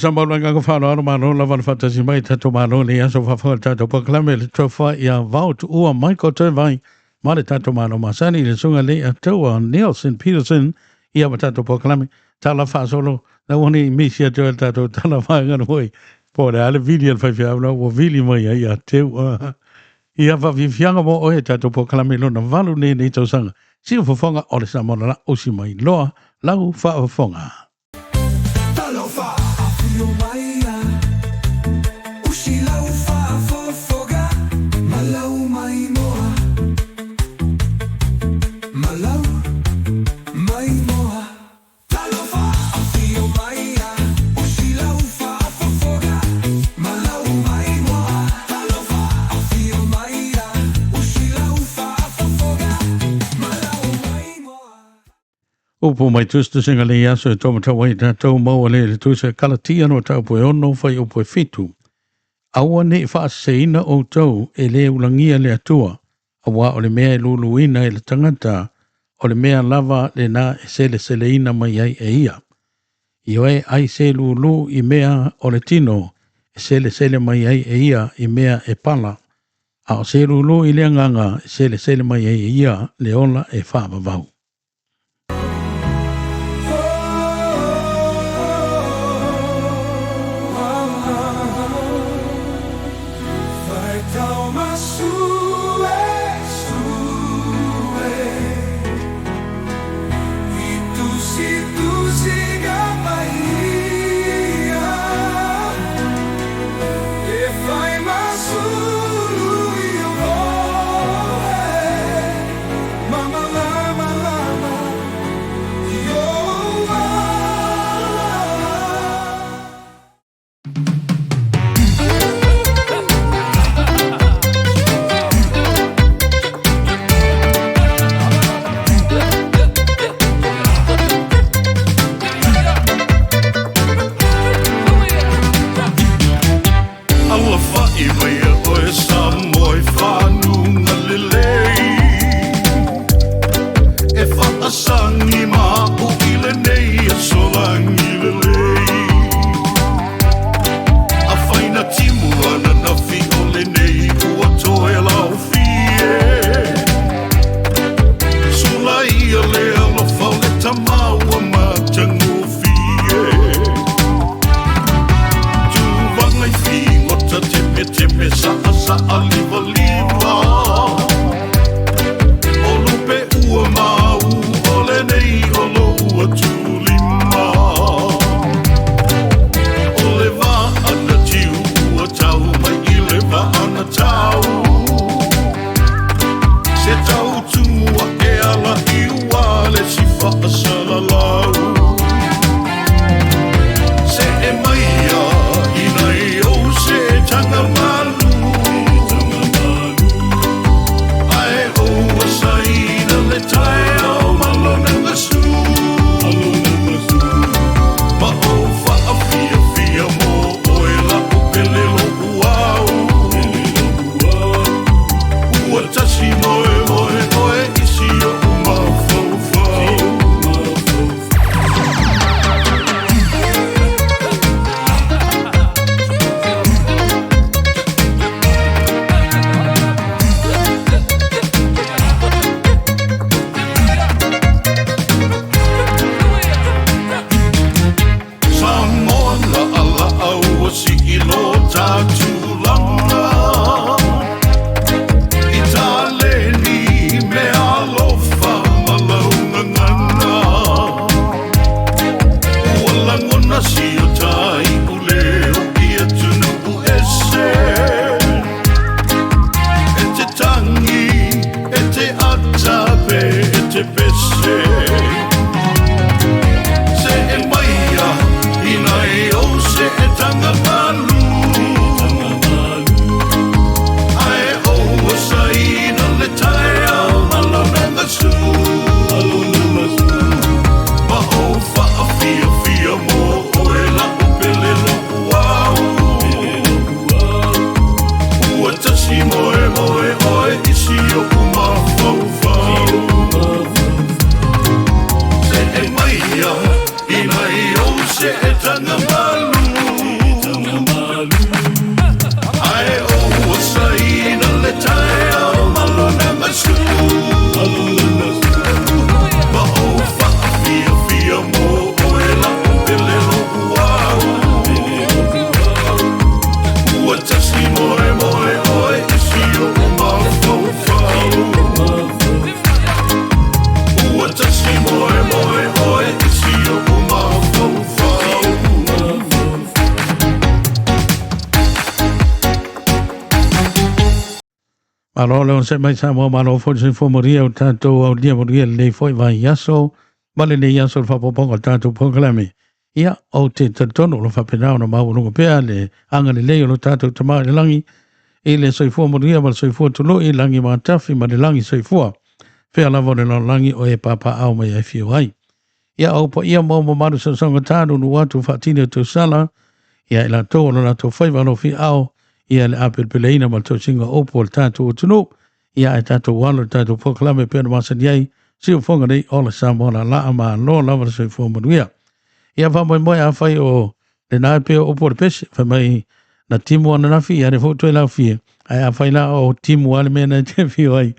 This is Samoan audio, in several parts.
Sa mau le agaga faaaloalo, malo lava le faatasi mai i tatou malo i lenei aso faafofoga i le tatou polokalame le Tofa ia Vao Tuua Michael Turnvine ma le tatou malo masani i le susuga i le Ataua Nelson Peterson ia ma tatou polokalame tala faasolo na ua nei misi atu ai le tatou tala vaega foi po o le a le vili a le faifeau la ua vili mai ai ia te ua ia faafiafiaga mo oe tatou polokalame lona valu nei nei tausaga siu fofoga o le Samoa la usi mai loa lau faafofoga. Talofa, afio maia, usi lau faafofoga, ma lau maimoa, ma lau maimoa. Talofa, afio maia, usi lau faafofoga, ma lau maimoa. Talofa, afio maia, usi lau faafofoga, ma lau maimoa. Upu mai tusitusiga lenei aso e taumatau ai tatou maua lea i le tusi a Kalatia no mataupu e 6 fuaiupu e 7. Aua ne i faaseseina outou e lē ulagia le Atua, auā o le mea e luluina e le tagata, o le mea lava lenā e seleseleina mai ai e ia. Ioe ai se lulu i mea o le tino, e selesele mai ai e ia i mea e pala. A o se lulu i le agaga, e selesele mai ai e ia le ola e faavavau. Faitau masue sue i tusi tusiga paia e fai masulu i o oe mama lama lama i o Alafaʻi mai e oe Samoa i fanuga lelei e faasagi ma au i lenei aso lagi lelei afaina timu ananafi o lenei ua toe laofie sulaia le alofa o le tamaua matagofie tuvaga i figota temeteme saʻasaʻa livaliva o lupe ua mau o lenei o lou atulima o le vaa na tiu ua tau mai i le vaa na tau se tau tumua e ala i ua le si faasalalau se e maia ina i ou se taga malu ae ou asaina le taeao ma lona gasu ma ou faafiafia mo oe la'u pele lo'u au ua tasi moe moe oe isi o'u mafaufau. Samoa la ala ua sii lo tatulaga i taleni me alofa ma laugagana ua lagona sio tai uleo i atunuu ese e te tagi e te atape e te pese se e maia ina e ou se e taga malu ae ou asaina le taeao ma lona gasu ma ou faafiafia mo oe la'u pele lo'u au ua tasi moe moe oe isi o'u mafaufau se e maia ina i ou se e taga malu. Malo le onosai mai Samoa, malo foi le soifua manuia o tatou aulia manuia lenei foi vaiaso ma lenei aso o le faaopoopoga o le tatou polokalame. Ia, ou te talitonu o lo o faapena ona maualuga pea le agalelei o lo tatou Tama i le lagi i le soifua manuia ma le soifua tului, lagi matafi ma le lagi soifua. Fea lava o le lalolagi o e papaaao mai ai fio ai. Ia o paia ma o mamalu sosoga nunu atu faatini o tausala, ia i latou o lo latou faiva alofiaao, ia le apelepeleina ma le tausiga o upu o le tatou atunuu, ia ae tatou alo i le tatou polokalame e pei ona masani ai, siufofoga nei Ola Samoa laalaa malo lava le soifua manuia. Ia faamoemoe afai o lena e pei o upu o le pese, fai mai na timu ananafi, ia le foi toe laufie, ae afai la o timu lava le mea na e te afio ai,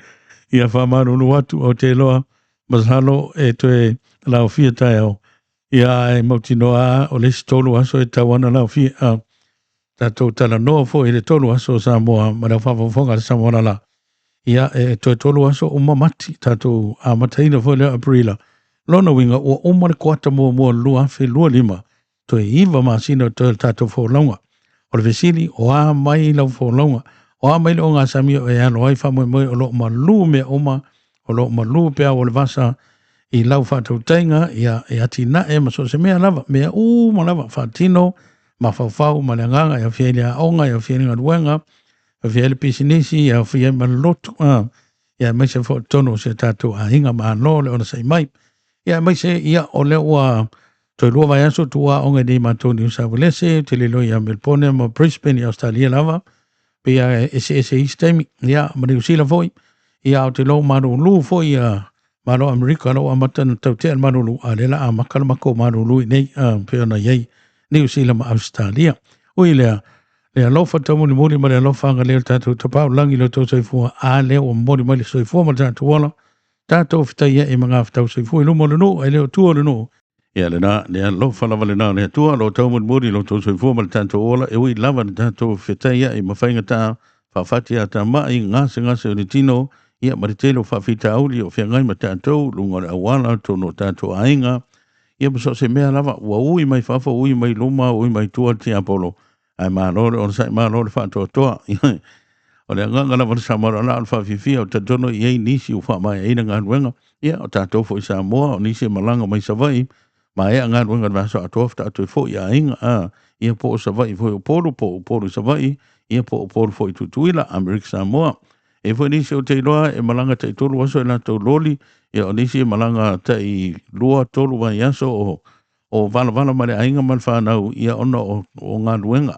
ia faamalulu atu ou te iloa masalo e toe laofia taeao, ia ae mautinoa o le isi 3 aso e tau ana laofia. Tatou talanoa foi i le 3 aso o Samoa ma le faafofoga a le Samoa lala. Ia e toe 3 aso uma Mati, tatou amataina foi lea Aperila. Lona uiga ua uma le kuata muamua 2025, toe 9 masina o toe le tatou folauga. O le fesili, o a mai lau folauga? O a mai le ogasami o e alo ai faamoemoe o loo malu mea uma, o loo malu peau o le vasa i lau faatautaiga, ia e atinae ma so o se mea lava, mea uma lava faatino mafaufau ma le agaga, e aofia ai le aoga, e aofia ai le galuega, e aofia ai le pisinisi, e aofia ai ma le lotu, ia aemaise foi o totonu o si o tatou aiga. Malo le onosai mai. Ia aemaise ia o lea ua toe 2 vaiaso tuua aoga i nei matou Niu Sauelese, te le iloa ia Melbourne ma Brisbane i Australia lava, pei e eseese isi taimi, ia ma Niu Sila foi, ia ou te iloa ua malulu foi ia Malo Amerika, la ua amata ona tautea le malulu, a o lea la amata le matou malulu i nei, pei ona i ai Niu Sila ma Australia. Ui lea, le alofa taumolimoli ma le alofa agalelei o le tatou Tapaau i lagi i lo outou soifua, a lea ua momoli mai le soifua ma le tatou ola, tatou fetaiai ma gafatau soifua i luma o le nuu, ae le o tua o le nuu. Ia lena, le alofa lava lena o le Atua, lo taumolimoli i lo outou soifua ma le tatou ola, e ui lava le tatou fetaiai ma faigata, faafati atamai, gasegase o le tino, ia ma le tele o faafitauli o feagai ma tatou, luga o le auala, totonu o tatou aiga, ia ma so o se mea lava, ua ui mai fafo, ui mai luma, ui mai tua le tiapolo, ae malo le onosai, malo le faatoatoa. O le agaga lava o le Samoa o le faafiafia, o talitonu i ai nisi ua faamaeaina galuega, ia o tatou foi Samoa, o nisi e malaga mai Savaii, maea galuega i le vaiaso atoa faatoa toe foi i aiga, ia po o Savaii foi o Upolu, po o Upolu i Savaii, ia po o Upolu foi i Tutuila, Amerika Samoa. E foi nisi o te iloa e malaga tai 3 aso i latou loli, ia o nisi e malaga tai 2, 3 vaiaso o valavala ma le aiga ma le whanau, ia ona o galuega,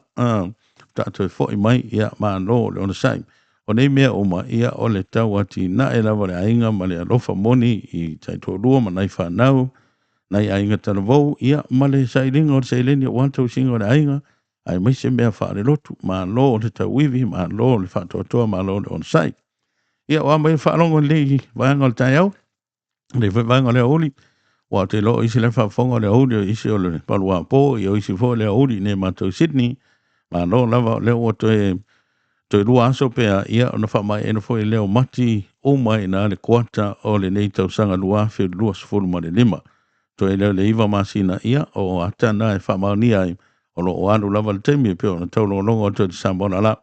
tatou foi mai, ia malo le onosai. O nei mea uma, ia o le tau atinae lava le aiga ma le alofa moni i taitoalua ma nai whanau, nai aiga talavou, ia ma le sailiga o le seleni o tausiga o le aiga, aemaise mea faalelotu, malo le tauivi, malo le faatoatoa, malo le onosai. Ia o a mai faalogo i lenei vaega o le taeao, lenei foi vaega o le aoauli, ua te iloa o isi le faafofoga o le aoauli, o isi o le paluapo, ia o isi foi o le aoauli i nei matou Sydney, malo lava o lea ua toe 2 aso pea, ia ona faamaeaina foi lea o Mati uma ina le kuata o lenei tausaga 2025. Toe lea le 9 masina, ia o atana e faamaonia ai, o lo o alu lava le taimi e pei ona taulogologo atu i le Samoa lala.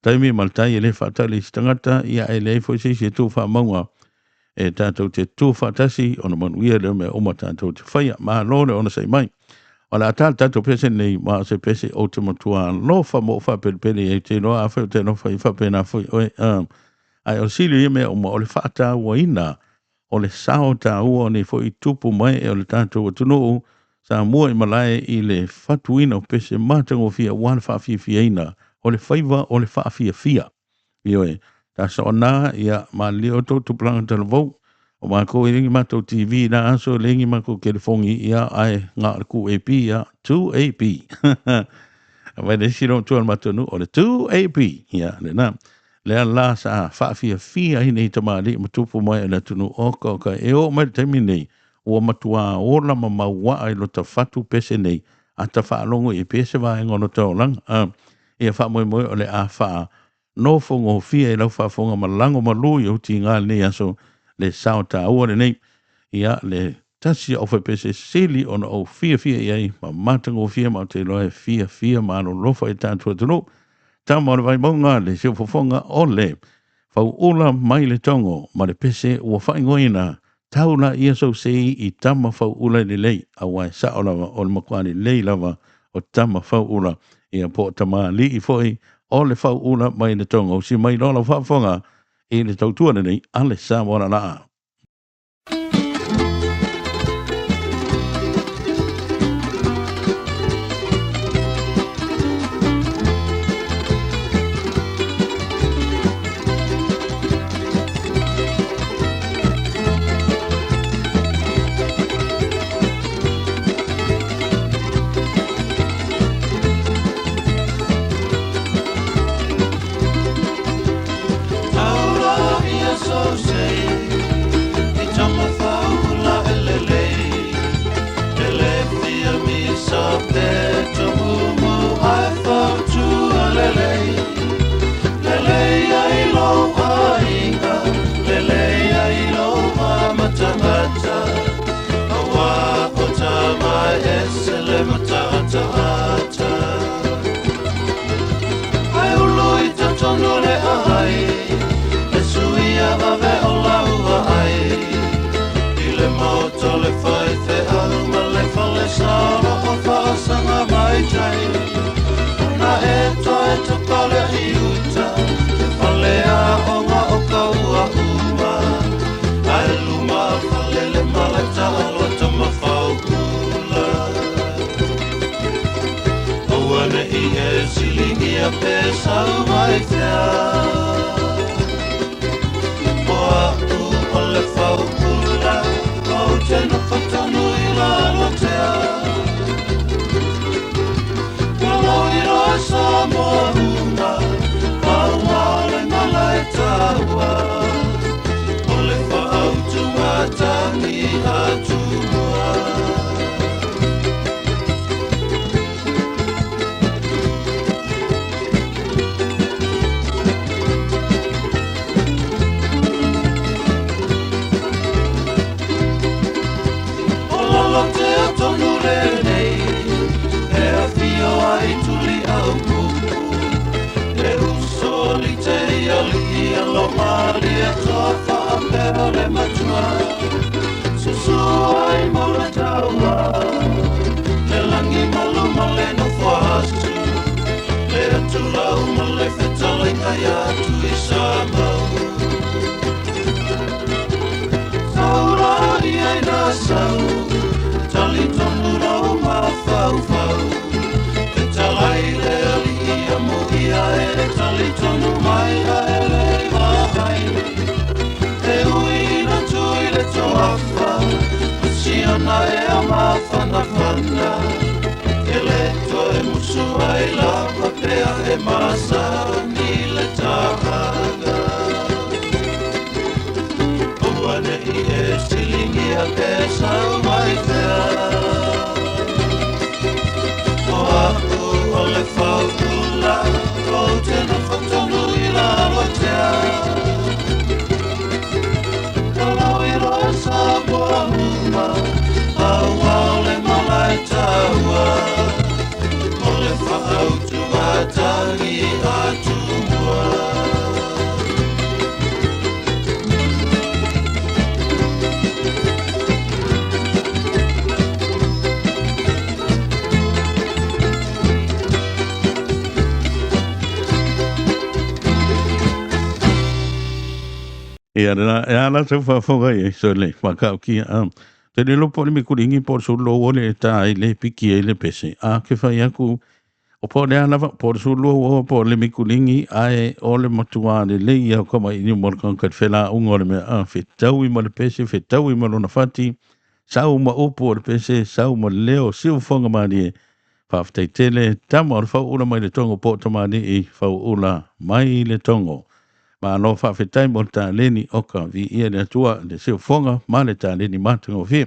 Taimi ma le tai e le faatali i se tagata, ia e leai foi se isi e tu faamauga e tatou te tu faatasi ona manuia lea mea uma tatou te faia. Malo le onosai mai. O le a tā le tatou pese nei, ma o se pese ou te matua alofa mo faapelepele ai te iloa, afai o te alofa i faapena foi oe. Ae o sili ia mea uma o le faatauaina o le sao taua o nei foi tupu mai e o le tatou atunuu Samoa i malae i le fatuina o pese matagofie aua le faafiafiaina o le faiva o le faafiafia. Ioe, ta soona ia malilie o tou tupulaga talavou, o matou e leai ni matou TV na aso, e leai ni matou telefoni, ia ae na o le 2AP, ia 2AP. Vai le isi loa tua o le matou nuu o le 2AP, ia lena. Lea la sa faafiafia ai nei tamalii ma tupu mai o le atunuu oka oka e oo mai le taimi nei, ua matua ola ma mauaa i lota fatu pese nei, ata faalogo i pese vaega o lota olaga. Ia faamoemoe o le a faa nofo gofie i lau faafofoga ma lago malu i ou tiga lenei aso, le sao taua lenei. Ia le tasi o faipese sili ona ou fiafia i ai ma matagofie ma ou te iloa e fiafia ma alolofa i tatou atunuu. Tama o le Vaimauga, le siufofoga o le Fauula mai le Togo ma le pese ua faaigoaina Tau Laia Sou Sei i Tama Fauula Lelei, aua e sao lava o le matua lelei lava o Tama Fauula, ia po o tamalii foi o le Fauula mai le Togo. Usi mai loa lau faafofoga i le tautua lenei a le Samoa Laalaa. Ia lena, e ala sau faafofoga i ai, so le whakaukia. Te le lopo le mikulingi po le sulu o le tā i le piki ai le pese. A ke whai aku, o po le alava, po le sulu o po le mikulingi, ae o le matua le lei au kama i ni mo le kanka whela ungo le mea, a whetau i ma le pese, whetau i ma lona fati, sau ma upu o le pese, sau ma leo, siu whanga marie, whawhtai tele, tama o le whauula mai le tongo po tamani i whauula mai le tongo. Malo faafetai mo le taleni o ka viia le Atua le siufoga ma le taleni matagofie.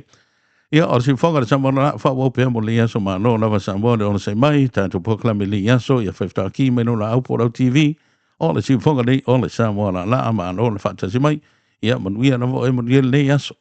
Ia, o le siufoga le Samoa la faaauau pea mo lenei aso malo lava Samoa le onosai mai tatou polokalame i lenei aso ia faifetauaki mai lou laau po o lau TV o le siufoga nei o le Samoa laalaa malo le faatasi mai ia manuia lava oe manuia lenei aso.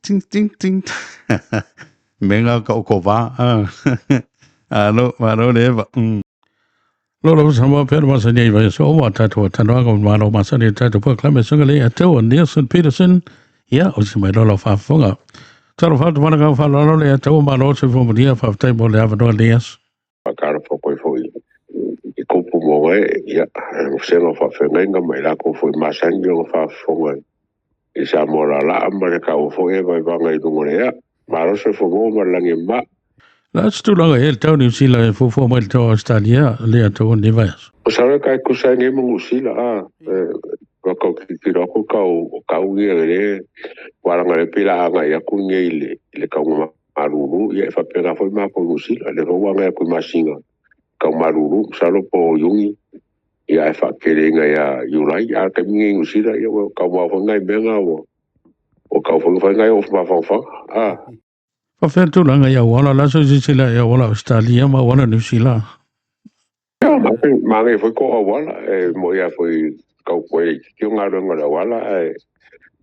ting ting ting. Mea ka o ko vā. Alo, malo le eva. Lolo Samoa pea masani ai vai so wa tātou tanoaga o malo masani tātou pa klame sunga le atua Nielsen Peterson ia o si mai lolo faafofoga. Talo fatu mana ka whalalo le atua malo se fo mania whaftai mo le avanoa Lias. Faatalofa koe foi i kupu mo oe, ia, sega faafeagaiga ma i lakou foi masani ona faafofoga i Samoa laalaa ma le kaua foi e vaivaga i luga o le ea. Malosi le fomoa ma le lagi e mama. La se tulaga e le tau Niu Sila e fuafua mai le tau Australia le atua ni vaiaso. O sala kai kusa ngai mo Niu Sila a wa kau kikiro aku kau kau ia le walanga le pila anga ia ku ngai le kau malulu ia e faapena foi makou Niu Sila le fou anga aku masinga kau malulu salo po yungi ia e faakeleina ia Iulai a ka mingi Niu Sila ia kau mau foi ngai menga o kau foi foi ngai o mafaufauga a Faafefea tulaga i auala la so sisila i auala Australia ma auala Niu Sila. Ia magai foi ko auala e mo ia foi kau koe ki o galuega o le auala ae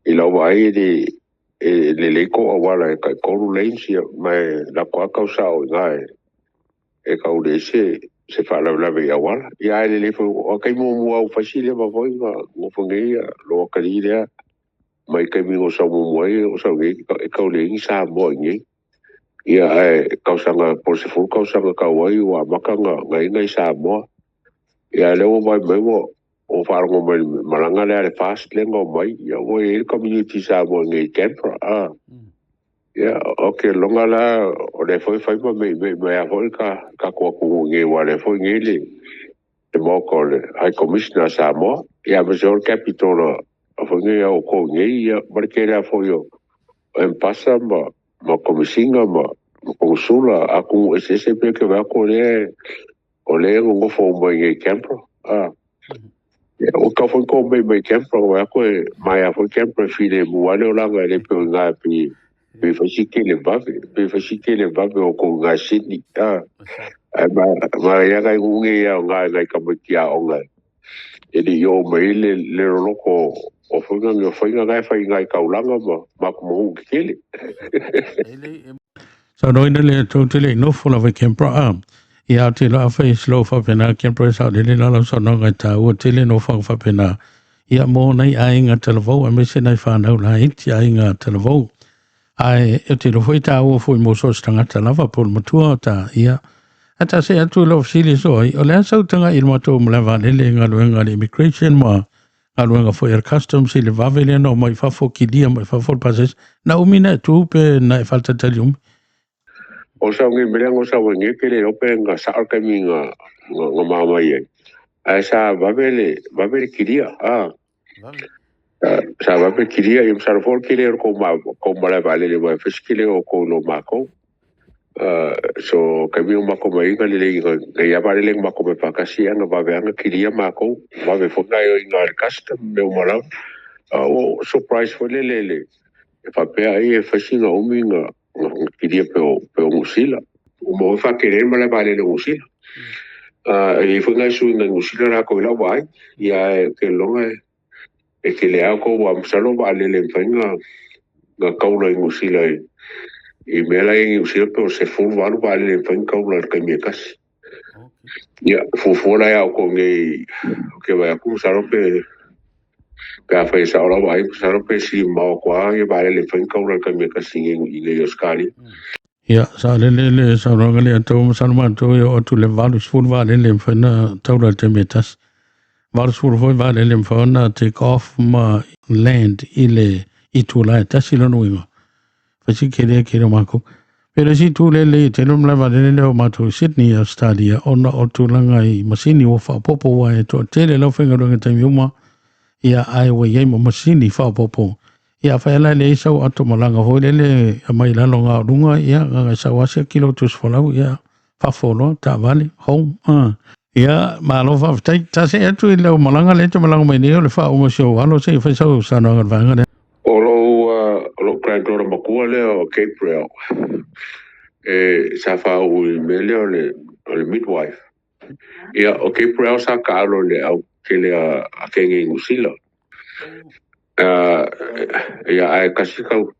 i lau vaai e le e lelei ko auala e tai 3 lanes ia ma e lako lava kau sao i ina e kau leai se faalavelave i auala ia ae lelei foi o taimi muamua au faisi lea ma foi ma gofo nei ia lou atalii lea mai taimi na ou sau muamua ai o sau nei e kau leai ni Samoa i inei. Ia ae tausaga po o le 10 tausaga talu ai ua amata ona i ai nai Samoa. Ia ae o lea ua vaai mai ua faalogo mai i le malaga lea a le FAST lea na omai, ia ua i ai le community Samoa i inei i Canberra. Ia ou te lagona la o lea foi e fai ma meimei mai lava foi le tatou atunuu i inei aua o lea foi e i inei le Maota o le High Commissioner a Samoa, ia aemaise foi le Capitol a foi nei a outou i inei, ia ma le tele lava foi o Empasa ma Komesina ma Konesula a atunuu eseese pei ou te vaai atu o lea e nonofo uma i inei i Canberra. Ia ua tatau foi ona outou omai mai i Canberra, vaai atu e maea foi Canberra e filemu lava le olaga e le pei o i ina e pei e fai si televave, pei e fai si televave o outou i ina i Sydney. Ae manaia nai nuu nei e aoga i nai tamaiti aoga e le i oo mai ai le loloto o faiga nei o faiga na e fai i nai taulaga ma atunuu tetele. Saunoaina le tou te le i nofo lava i Canberra a ia te la fai slow faapena Canberra sa lele la lau saunoaga e tāua tele nofoaga faapena ia mo nai aiga talavou aemaise nai whānau laiti aiga talavou. Ae e te iloa foi tāua foi mo so o se tagata lava po o le matua ta ia. Ae ta see atu i lau fesili so ai, o le a sau taga i le matou malae vaalele i galuega a le immigration ma galuega foi a le customs i le vave lea na omai i fafo, kilia mai fafo le pasese, na umi na e tu pe na e faatalitali umi? O sau nei mea lea na sau ai nei, ke le iloa pe na sao le taimi na mamai ai, ae sa vave le kilia. Sa vave le kilia, ia masalo foi o le tele o le tou malae vaalele aua e fai si tele o outou i lo matou. So taimi na matou omai ai na lelei na i ai lava vaalele na matou omai faatasi ai na vave lava na kilia matou, vave foi gaoioiga a le custom ma mea uma lava. Ua surprise foi lele e faapea ai e fai sina umi na kilia pei o Niu Sila. Ua maua ai faatele ai le malae vaalele o Niu Sila. E i ai foi nai suiga i Niu Sila latou i lau vaai, ia ae ou te lagona e tele lava outou aua masalo o vaalele e mafai ona taula i Niu Sila i mea la e i Niu Sila pe o le 18 vaalele e mafai ona taula i le taimi e tasi. Ia, fuafua la ia outou nei, ou te vaai atu masalo pe afai e sao lau vaai, masalo pe sili mamao atu lava ia vaalele e mafai ona taula i le taimi e tasi i nei Ausetalia. Ia, sa lele le saunoaga lea tau masalo matou e oo atu i le 80 vaalele e mafai ona taula i le taimi e tasi. 80 foi vaalele e mafai ona take off ma land i le itula e tasi lona uiga. Fai si kele e kele o makou. Pe le isi itu lele i tele o malae vaalele lea o matou i Sydney, Australia, ona o tulaga i masini ua faaopoopo aua e toatele lau faigaluega i taimi uma, ia ae ua i ai ma masini faaopoopo. Ia afai la e leai sau ato malaga foi lele aumai i lalo ga o luga, ia gaga e sau lava si kilo tusi folau, ia fafo loa, taavale, home. Ia, malo faafetai. Ta see atu i lau malaga lea e te malaga mai nei o le faauma o si ou alo, se i fai sau saunoaga i le vaega lea. O lou granddaughter matua lea o Gabriel, e sa faauu i le mea lea o le midwife. Ia, o Gabriel sa taalo i le au tele a kene i Niu Sila. Ia, ae tasi tau,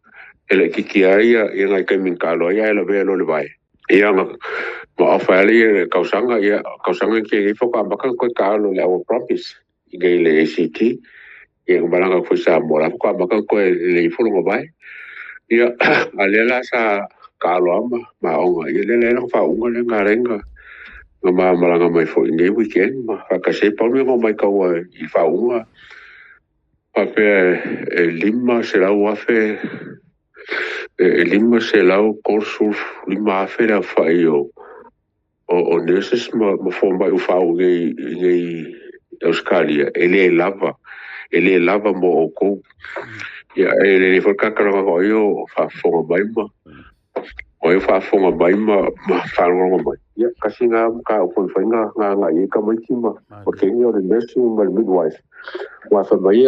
E laitiiti ai ia nai taimi na taalo ai ae lavea loa i le vae. Ia ma ofa ai le tausaga, ia tausaga na tea nei faatoa amata ona toe taalo i le Our Promise i inei i le ACT. Ia na malaga atu foi i Samoa, o la faatoa amata ona toe lelei ifo lona vae. Ia, a o lea la sa taalo lava ma aoga, ia lea la e i ai lana faauuga lea na ala ai ona ma malaga mai foi i lenei weekend ma faatasi ai. Pau le mea na ou matauina i faauuga, faapea e 500,000, e 535,000 le aofai o nurses ma fomai ua faauu i inei i Ausetalia, e le lava, e le lava mo outou. Ia e lelei foi le ta talanoa atu o ai o faafofoga mai ma o ai o faafofoga mai ma faalogologo mai. Ia tasi lena mataupu e mafai ona agai i ai tamaiti ma teine o le nursing ma le midwife. Aua fai mai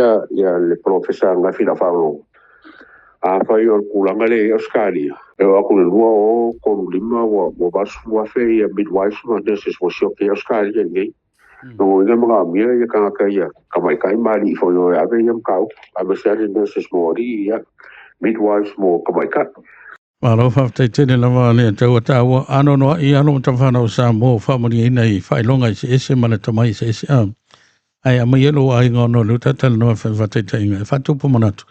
le polofesa ananafi i lau faalogo, afai o le tulaga lea e i ai Ausetalia, e oo atu i le 2035 ua 80,000 midwives ma nurses ua sioki ai Ausetalia i inei. O lona uiga e manaomia tagata ia, tamaitai ma alii foi e o e ave ia mataupu, aemaise lava le nurses mo alii, midwives mo tamaitai. Malo faafetai tele lava le taua taua anoanoai alo ma tamafanau o Samoa ua faamalieina i faailoga eseese ma le atamai eseese a ae aumai ai lou aiga ona o lea ua talatalanoa e faataitaiga e faatupu manatu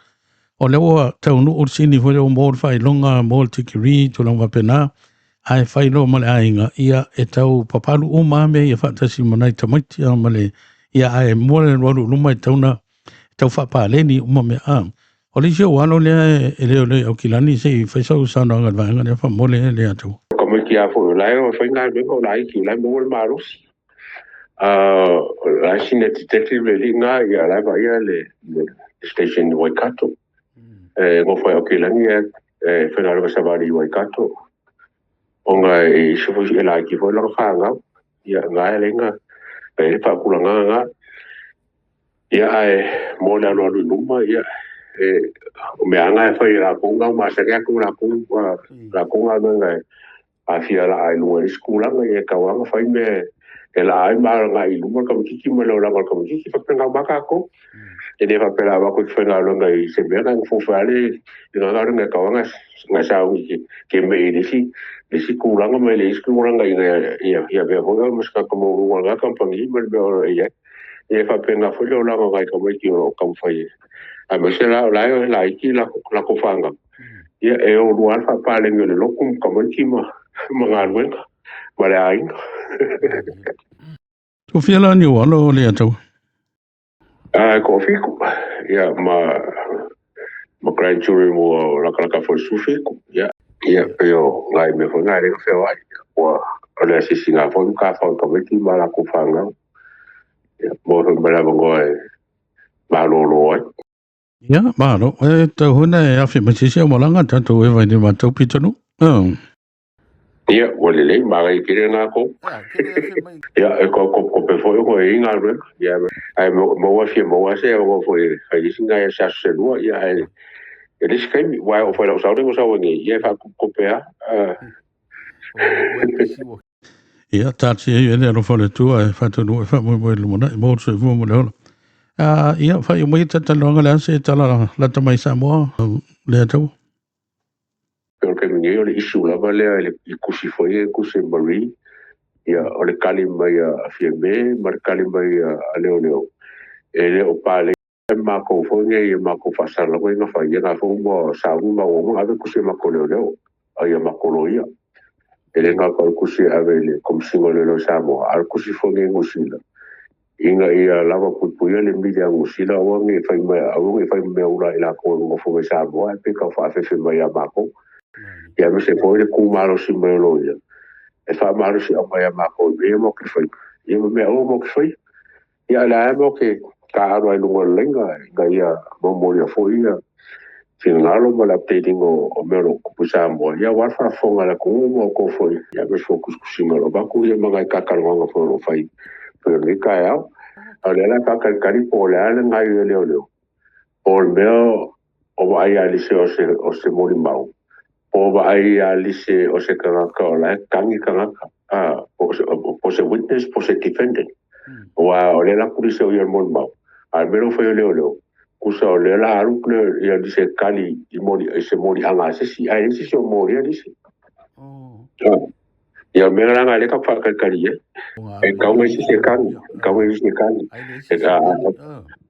o lea ua taunuu le sini foi lea ua maua le faailoga maua le tikeri tulaga faapena ae fai loa ma le aiga ia e tau papalu uma lava mea ia faatasi ma nai tamaiti ma le ia ae mua le alu alu i luma e tatau ona tau faapaleni uma mea a. O le isi ou alo lea e le o le Aukilani se i fai sau saunoaga i le vaega lea faamolemole le atu. Tamaiti lava foi o la e o e fai galuega o laiti o la e maua le malosi. O la e senior detective le alii lena, o la e vaaia le station i Waikato. E nofo i Aukilani ae faigaluega savali i Waikato, ona e laiti foi lana fanau. Ia o lena e ala ai ona i ai le faatulagaga lena. Ia ae mo le alualu i luma, ia, o mea lava na e fai e latou na ua masani lava latou galuega a fia laa i luga i le isi tulaga, ia e tatau lava ona fai mea e laa ai ma agai i luma le tamaitiiti ma le olaga o le tamaitiiti. E faapena uma lava tatou. E le faapea o le a avatu e te faigaluega i se mea ona e nofo lava lea i lena galuega, e tatau lava ona e sauni e te me'i i le isi tulaga ma le isi tulaga ina ia avea foi oe ma se tagata maualuga o lena kamupani ma le mea o lo o e i ai. Ia e faapena foi le olaga o nai tamaiti o lo o taumafai, aemaise la o la e laiti latou fanau, ia e o lua lava le faapaleni o le lotu ma tamaiti ma galuega ma le aiga. Tofia la ni ou alo le Atua. E toafitu, ia ma grandchildren ua latalata foi i le 17. Ia, ia pei o nai mea foi na e ala ai ona feoai. Ua o le asiasiga foi ma tafafao o tamaiti ma latou fanau. Ia, maua foi ma le avanoa e malolo ai. Ia, malo. E tau foi na e afe mai se isi au malaga tatou eva i le matou pitonuu. Ia, ua lelei, manaia tele lena tonu. Ia, e tau kopekope foi ona e i ai galuega. Ia, ae maua fia maua se avanoa foi e fai ai sina se aso se lua, ia, ae i le isi taimi, aua e oo foi i lau sau lea na ou sau ai nei, ia e faakopekope lava. Ia, taatia ia le alofa o le Atua e faataunuu e faamoemoe i le lumanai mo le soifua ma le ola. Ia, faaiu mai talatalanoaga le a se tala lata mai Samoa le Atua. O le taimi nei o le issue lava lea i tusi foi ia, tusi a Marie, ia o le tali mai a Fiame ma le tali mai a Leoleo, e le o paleni matou foi nei i matou faasalalauga ia na fai, ia na foi ua sauni ma ua uma ona ave tusi a matou leoleo, ai a matou loia. E le gata o le tusi e ave i le Komesina o Leoleo i Samoa, a o le tusi foi nei i Niu Sila, ina ia lava puipuia le media a Niu Sila aua ne i fai mai, aua ne i fai mea ula i latou e nonofo mai Samoa ae pei tau faaafefe mai ia matou. Ia aemaise foi le tu malosi mai o loia e faamalosiau mai ia matou i mea ia matou te faia, ia ma mea aua matou te faia. Ia a o lea lava matou te taaalo ai i luga o le laina ina ia momolia foi ia finagalo ma le update ina o mea o lo o tutupu i Samoa, ia aua le faafofoga a le atunuu ma outou foi, ia aemaise foi o tusitusiga o lo o avatu, ia ma nai talatalanoaga foi o lo o fai i lenei taeao. A o lea la e faatalitali po o le a le gaoioi a leoleo, po o le mea o vaai ia Lise o se molimau, po o vaai ia Lise o se tagata o la e tagi tagata, po o se witness po o se defendant. Aua o lea la e kulisi au ia i le molimau, a o le mea lea ua fai e leoleo, Tusa o lea la alu ia nisi e kali i moli i se moliaga a se isi, ae leai se isi o molia nisi. Ia o mea la na lea ka faakalikali ai. E tau ai se kagi, tau ai se kagi. E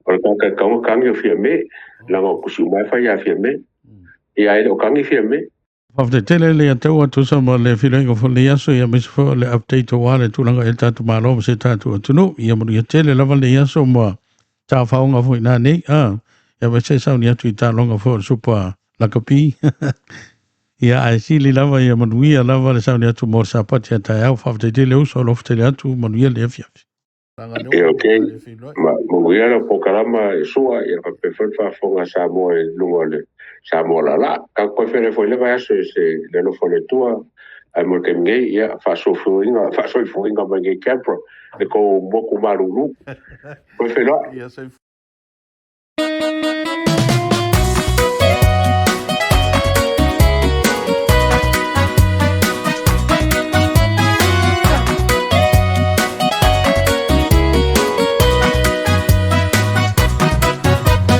o le tagata e tatau ona kagi o Fiame, leaga o tusi uma e fai ia Fiame. Ia ae le o kagi Fiame. Faafetai tele le ia tau atu sa ma le feiloaiga foi o lenei aso, ia aemaise foi o le update aua le tulaga i le tatou Malo ma si o tatou atunuu. Ia manuia tele lava lenei aso ma tafaoga foi nanei. Ia aemaise sauni atu i taaloga foi o le Super Lakapi. Ia ae sili lava ia manuia lava le sauni atu mo le Sapati a taeao. Faafetai tele uso, alofa tele atu, manuia le afiafi. Ia ok, ma manuia lau polokalama e sua, ia faapea foi le faafofoga a Samoa i luga o le Samoa laalaa. Tatou toe feiloai foi i le vaiaso i se le alofa o le Atua. Ae mo le taimi nei, ia faasoifuaina, faasoifuaina mai nei Canberra le tou motu malulu. Toe feiloai.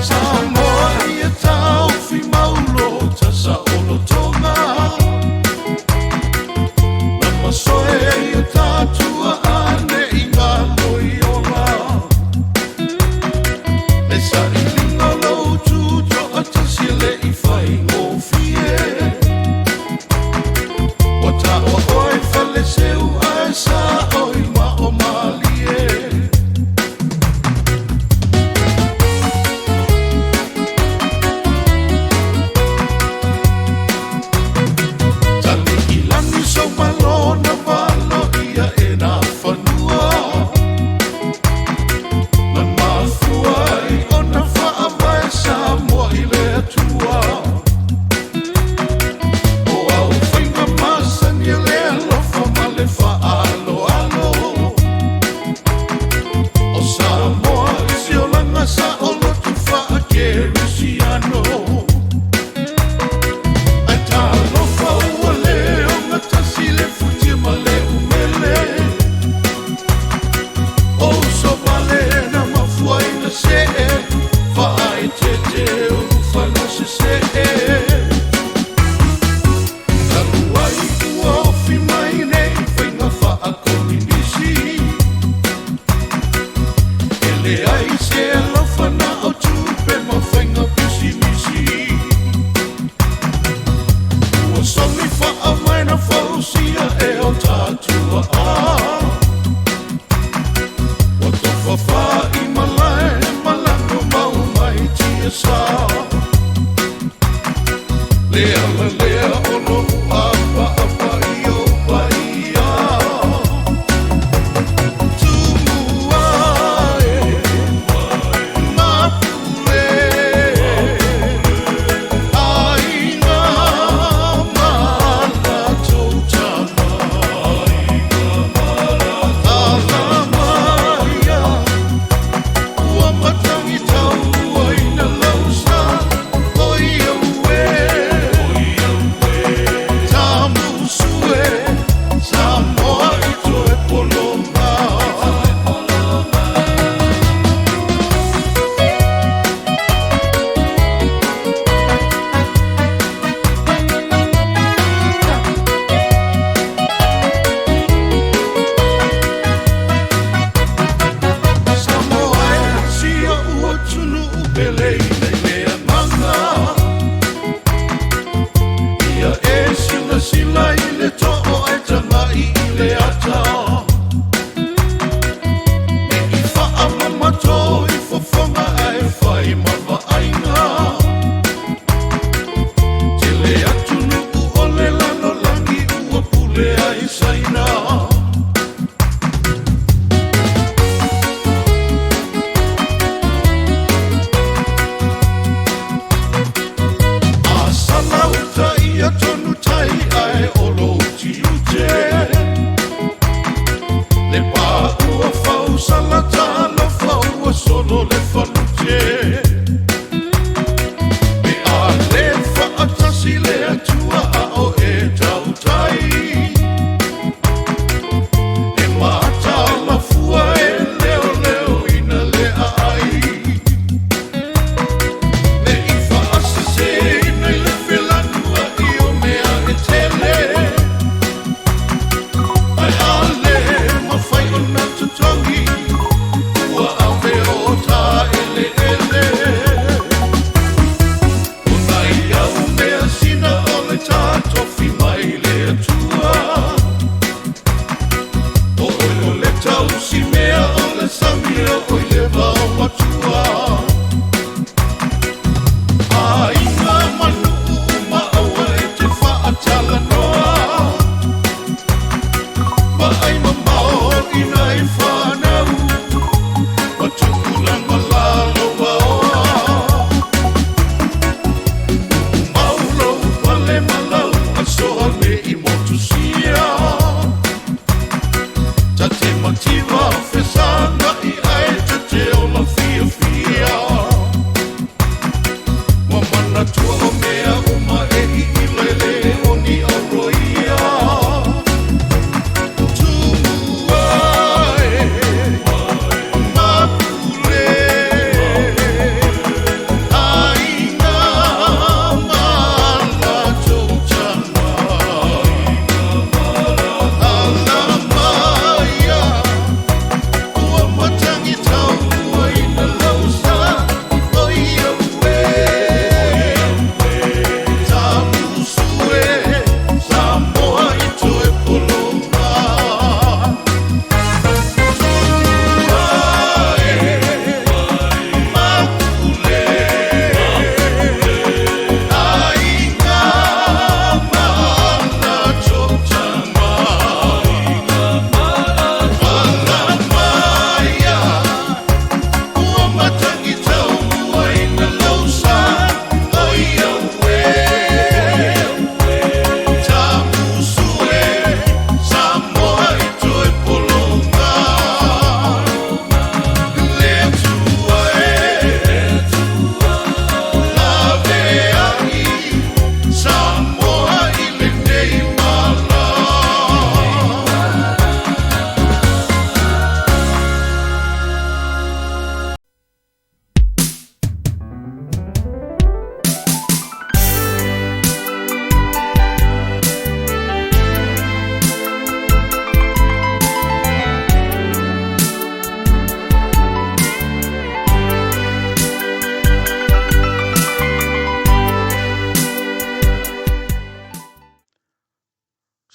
Samoa ia taufi maulo tasa olotoga na masoe ia tatua ane i ngā moi ola.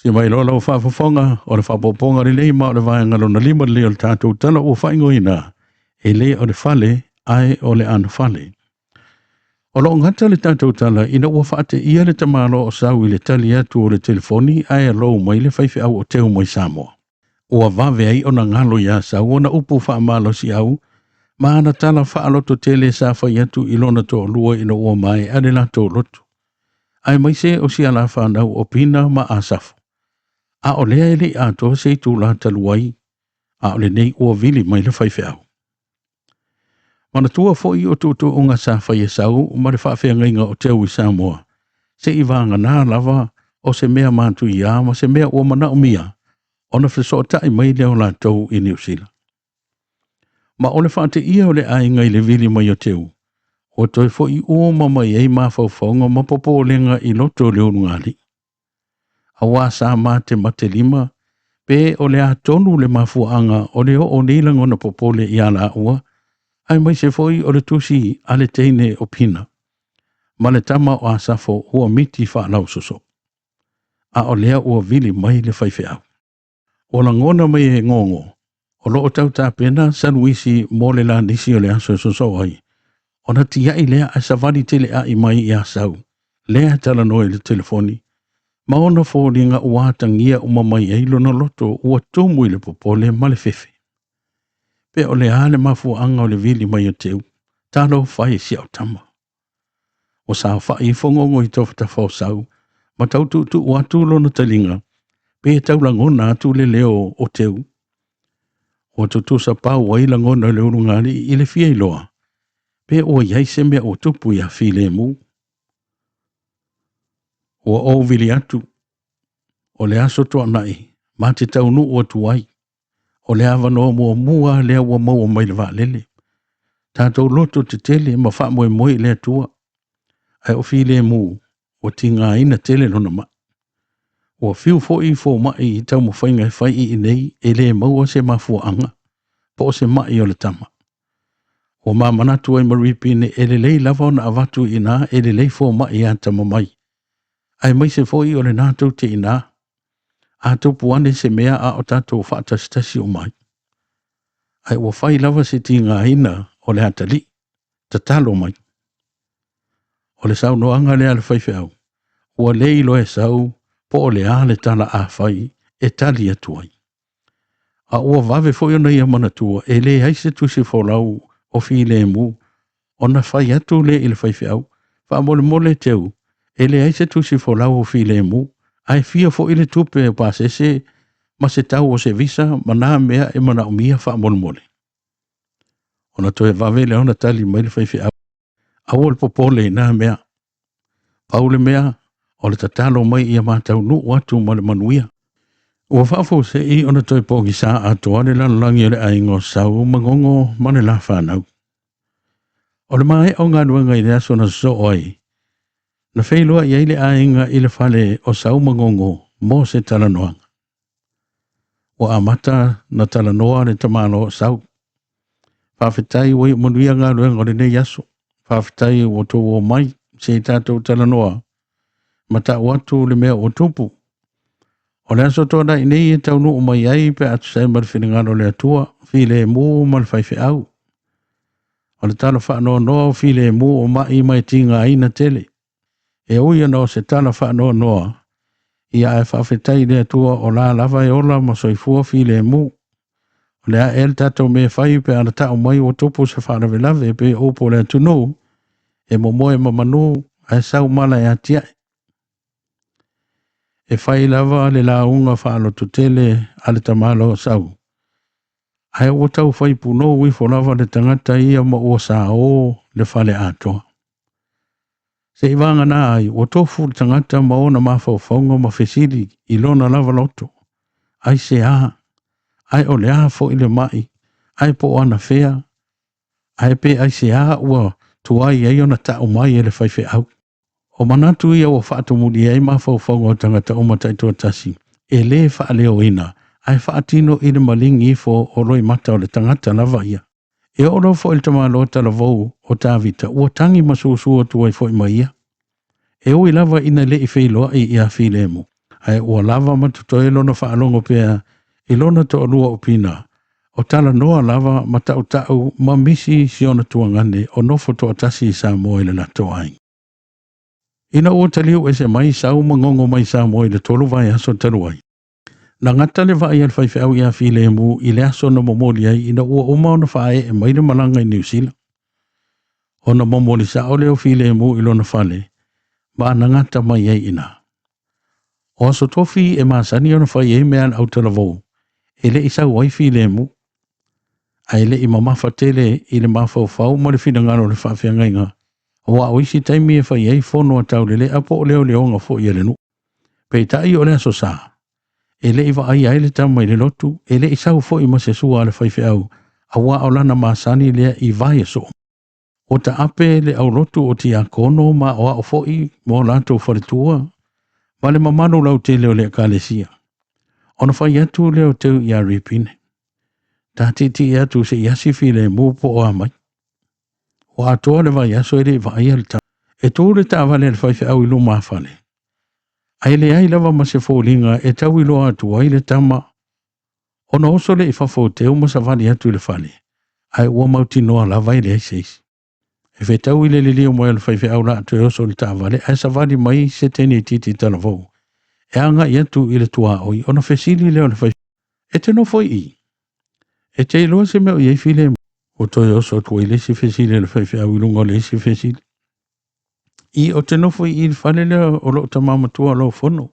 Se mai loa lau faafofoga, o le faaopoopoga lelei ma o le vaega lona lima lelei o le tatou tala ua faaigoaina, e le o le fale, ae o le anofale. O lo o gata le tatou tala ina ua faateia le tamaloa o Sau i le tali atu o le telefoni ae alou mai le faifeau o Teu mai Samoa. Ua vave ai ona galo iā Sau ona upu faamalosiau ma ana tala faalototele sa fai atu i lona toalua ina ua maea le latou lotu, aemaise o si a la fanau o Pina ma Asafo. A o lea e le i atoa se itulā talu ai, a o lenei ua vili mai le faifeau. Manatua foi o tuutuuga sa fai e Sau ma le faafeagaiga o Teu i Samoa, seia vagana lava o se mea matuia ma se mea ua manaomia ona fesootai mai lea o latou i Niu Sila. Ma o le faateia o le aiga i le vili mai o Teu, ua toe foi uma mai ai mafaufauga ma popolega i loto o le ulugalii. Aua sa matematelima pe o le a tonu le mafuaaga o le oo o nei lagona popole ia laua, aemaise foi o le tusi a le teine o Pina ma le tama o Asafo ua miti faalausoso. A o lea ua vili mai le faifeau. Ua lagona mai e Gogo o lo o tau tapena saluisi mo le lanisi o le aso e sosoo ai, ona tiai lea ae savali telea'i mai iā Sau, lea e talanoa i le telefoni, ma ona foliga ua atagia uma mai ai lona loto ua tumu i le popole ma le fefe. Pe o le a le mafuaaga o le vili mai o Teu, talofa e si au tama. Ua saofai ifo Gogo i tafatafa o Sau ma tau tuutuu atu lona taliga pe tau lagona atu le leo o Teu. Ua tutusa pau ai lagona o le ulugalii i le fia iloa pe ua i ai se mea ua tupu iā Filemu. Ua ou vili atu, o le aso tuanai ma te taunuu atu ai, o le avanoa muamua lea ua maua mai le vaalele. Tatou loto tetele ma faamoemoe i le Atua, ae o Filemu ua tigaina tele lona mai. Ua fiu foi fomai i taumafaiga e fai i inei e le maua se mafuaaga po o se mai o le tama. Ua ma manatu ai ma Ripine e lelei lava ona avatu i ina e lelei fomai e atamamai, aemaise foi o lena tou te inā. A tupu ane se mea a o tatou faatasitasi uma ai. Ae ua fai lava se tigaina o le atalii. Tatalo mai. O le saunoaga lea a le faifeau, ua le iloa e Sau po o le a le tala a fai e tali atu ai. A ua vave foi ona ia manatua e leai se tusi folau o filemu ona fai atu lea i le faifeau, faamolemole Teu, e leai se tusi folau o filemu, ae fia foi le tupe o pasese ma se tau o se visa ma nā mea e manaomia faamolemole. Ona toe vave lea ona tali mai le faifeau, aua le popole i nā mea. Pau le mea, o le tatalo mai ia mataunuu atu ma le manuia. Ua faafuasei ona toe pogisa atoa le lalolagi o le aiga o Sau ma Gogo ma le la fanau. O le maea o galuega i le aso na sosoo ai, na feiloai ai le aiga i le fale o Sau ma Gogo mo se talanoaga. Ua amata na talanoa le tamaloa o Sau. Faafetai ua iu manuia galuega o lenei aso. Faafetai ua outou omai se i tatou talanoa ma ta'u atu le mea ua tupu. O le aso tuanai nei e taunuu mai ai pe a tusa ai ma le finagalo o le Atua, filemu ma le faifeau. O le tala faanoanoa o filemu o ma'i ma e tigaina tele. E ui ona o se tala faanoanoa, ia ae faafetai i le Atua o la lava e ola ma soifua filemu. O le a ea le tatou mea e fai pe a na ta'u mai ua tupu se faalavelave e pei o upu o le atunuu, e momoe ma manu ae sau mala e atia'e. E fai lava le lauga faalototele a le tamaloa Sau, ae ua tau fai punou ifo lava le tagata ia ma ua saō le fale atoa. Seivagana ai ua tofu le tagata ma ona mafaufauga ma fesili i lona lava loto, aisea, ae o le a foi le mai, ae po o anafea, ae pe aisea ua tuai ai ona ta'u mai e le faifeau. O manatu ia ua faatumulia ai mafaufauga o tagata uma taitoatasi, e lē faaleoina, ae faatino i le maligi ifo o loimata o le tagata lava ia. E oo loa foi i le tamaloa talavou o Tavita, ua tagi ma susu atu ai foi ma ia. E ui lava ina le i feiloai ia Filemu. Ae ua lava ma totoe lona faalogo pea i lona toalua o Pina, o talanoa lava ma tautau ma misi si ona tuagane o nofo toatasi i Samoa i le latou aiga. Ina ua taliu ese mai Sau ma gogo mai Samoa i le 3 vaiaso talu ai, na gata le vaai a le faifeau ia Filemu i le aso na momoli ai ina ua uma ona faaee mai le malaga i Niu Sila. Ona momoli sao lea o Filemu i lona fale ma anagata mai ai i ina. O aso tofi e masani ona fai ai mea a le autalavou, e le i sau ai Filemu, ae le i mamafa tele i le mafaufau ma le finagalo o le faafeagaiga, aua o isi taimi e fai ai fono a taulelea po o leoleoga foi a le nuu. Peitai o le aso Sa, e le i vaaia ai le tama i le lotu, e le i sau foi ma se sua a le faifeau, aua o lana masani lea i vaiaso uma. Ua taape le aulotu o tiakono ma aoao foi mo latou faletua ma le mamalu lautele o le ekalesia. Ona fai atu lea o Teu ia Ripine, ta tiitii atu se i asi filemu po o a mai. Ua atoa le vaiaso e le i vaaia le tama. E tu le taavale a le faifeau i luma fale, ae leai lava ma se foliga e tau iloa atu ai le tama ona oso lea i fafo o Teu ma savali atu i le fale, ae ua mautinoa lava e leai se isi. E fetau i le liliu mai o le faifeau la toe oso i le taavale, ae savali mai se teine itiiti talavou e agai atu i le tuaoi, ona fesili lea o le faifeau, e te nofo i i? E te iloa se mea o i ai filemu? Ua toe oso atu ai le isi fesili a le faifeau i luga o le isi fesili. I, o te nofo i i le fale lea o loo tama matua o lau fono.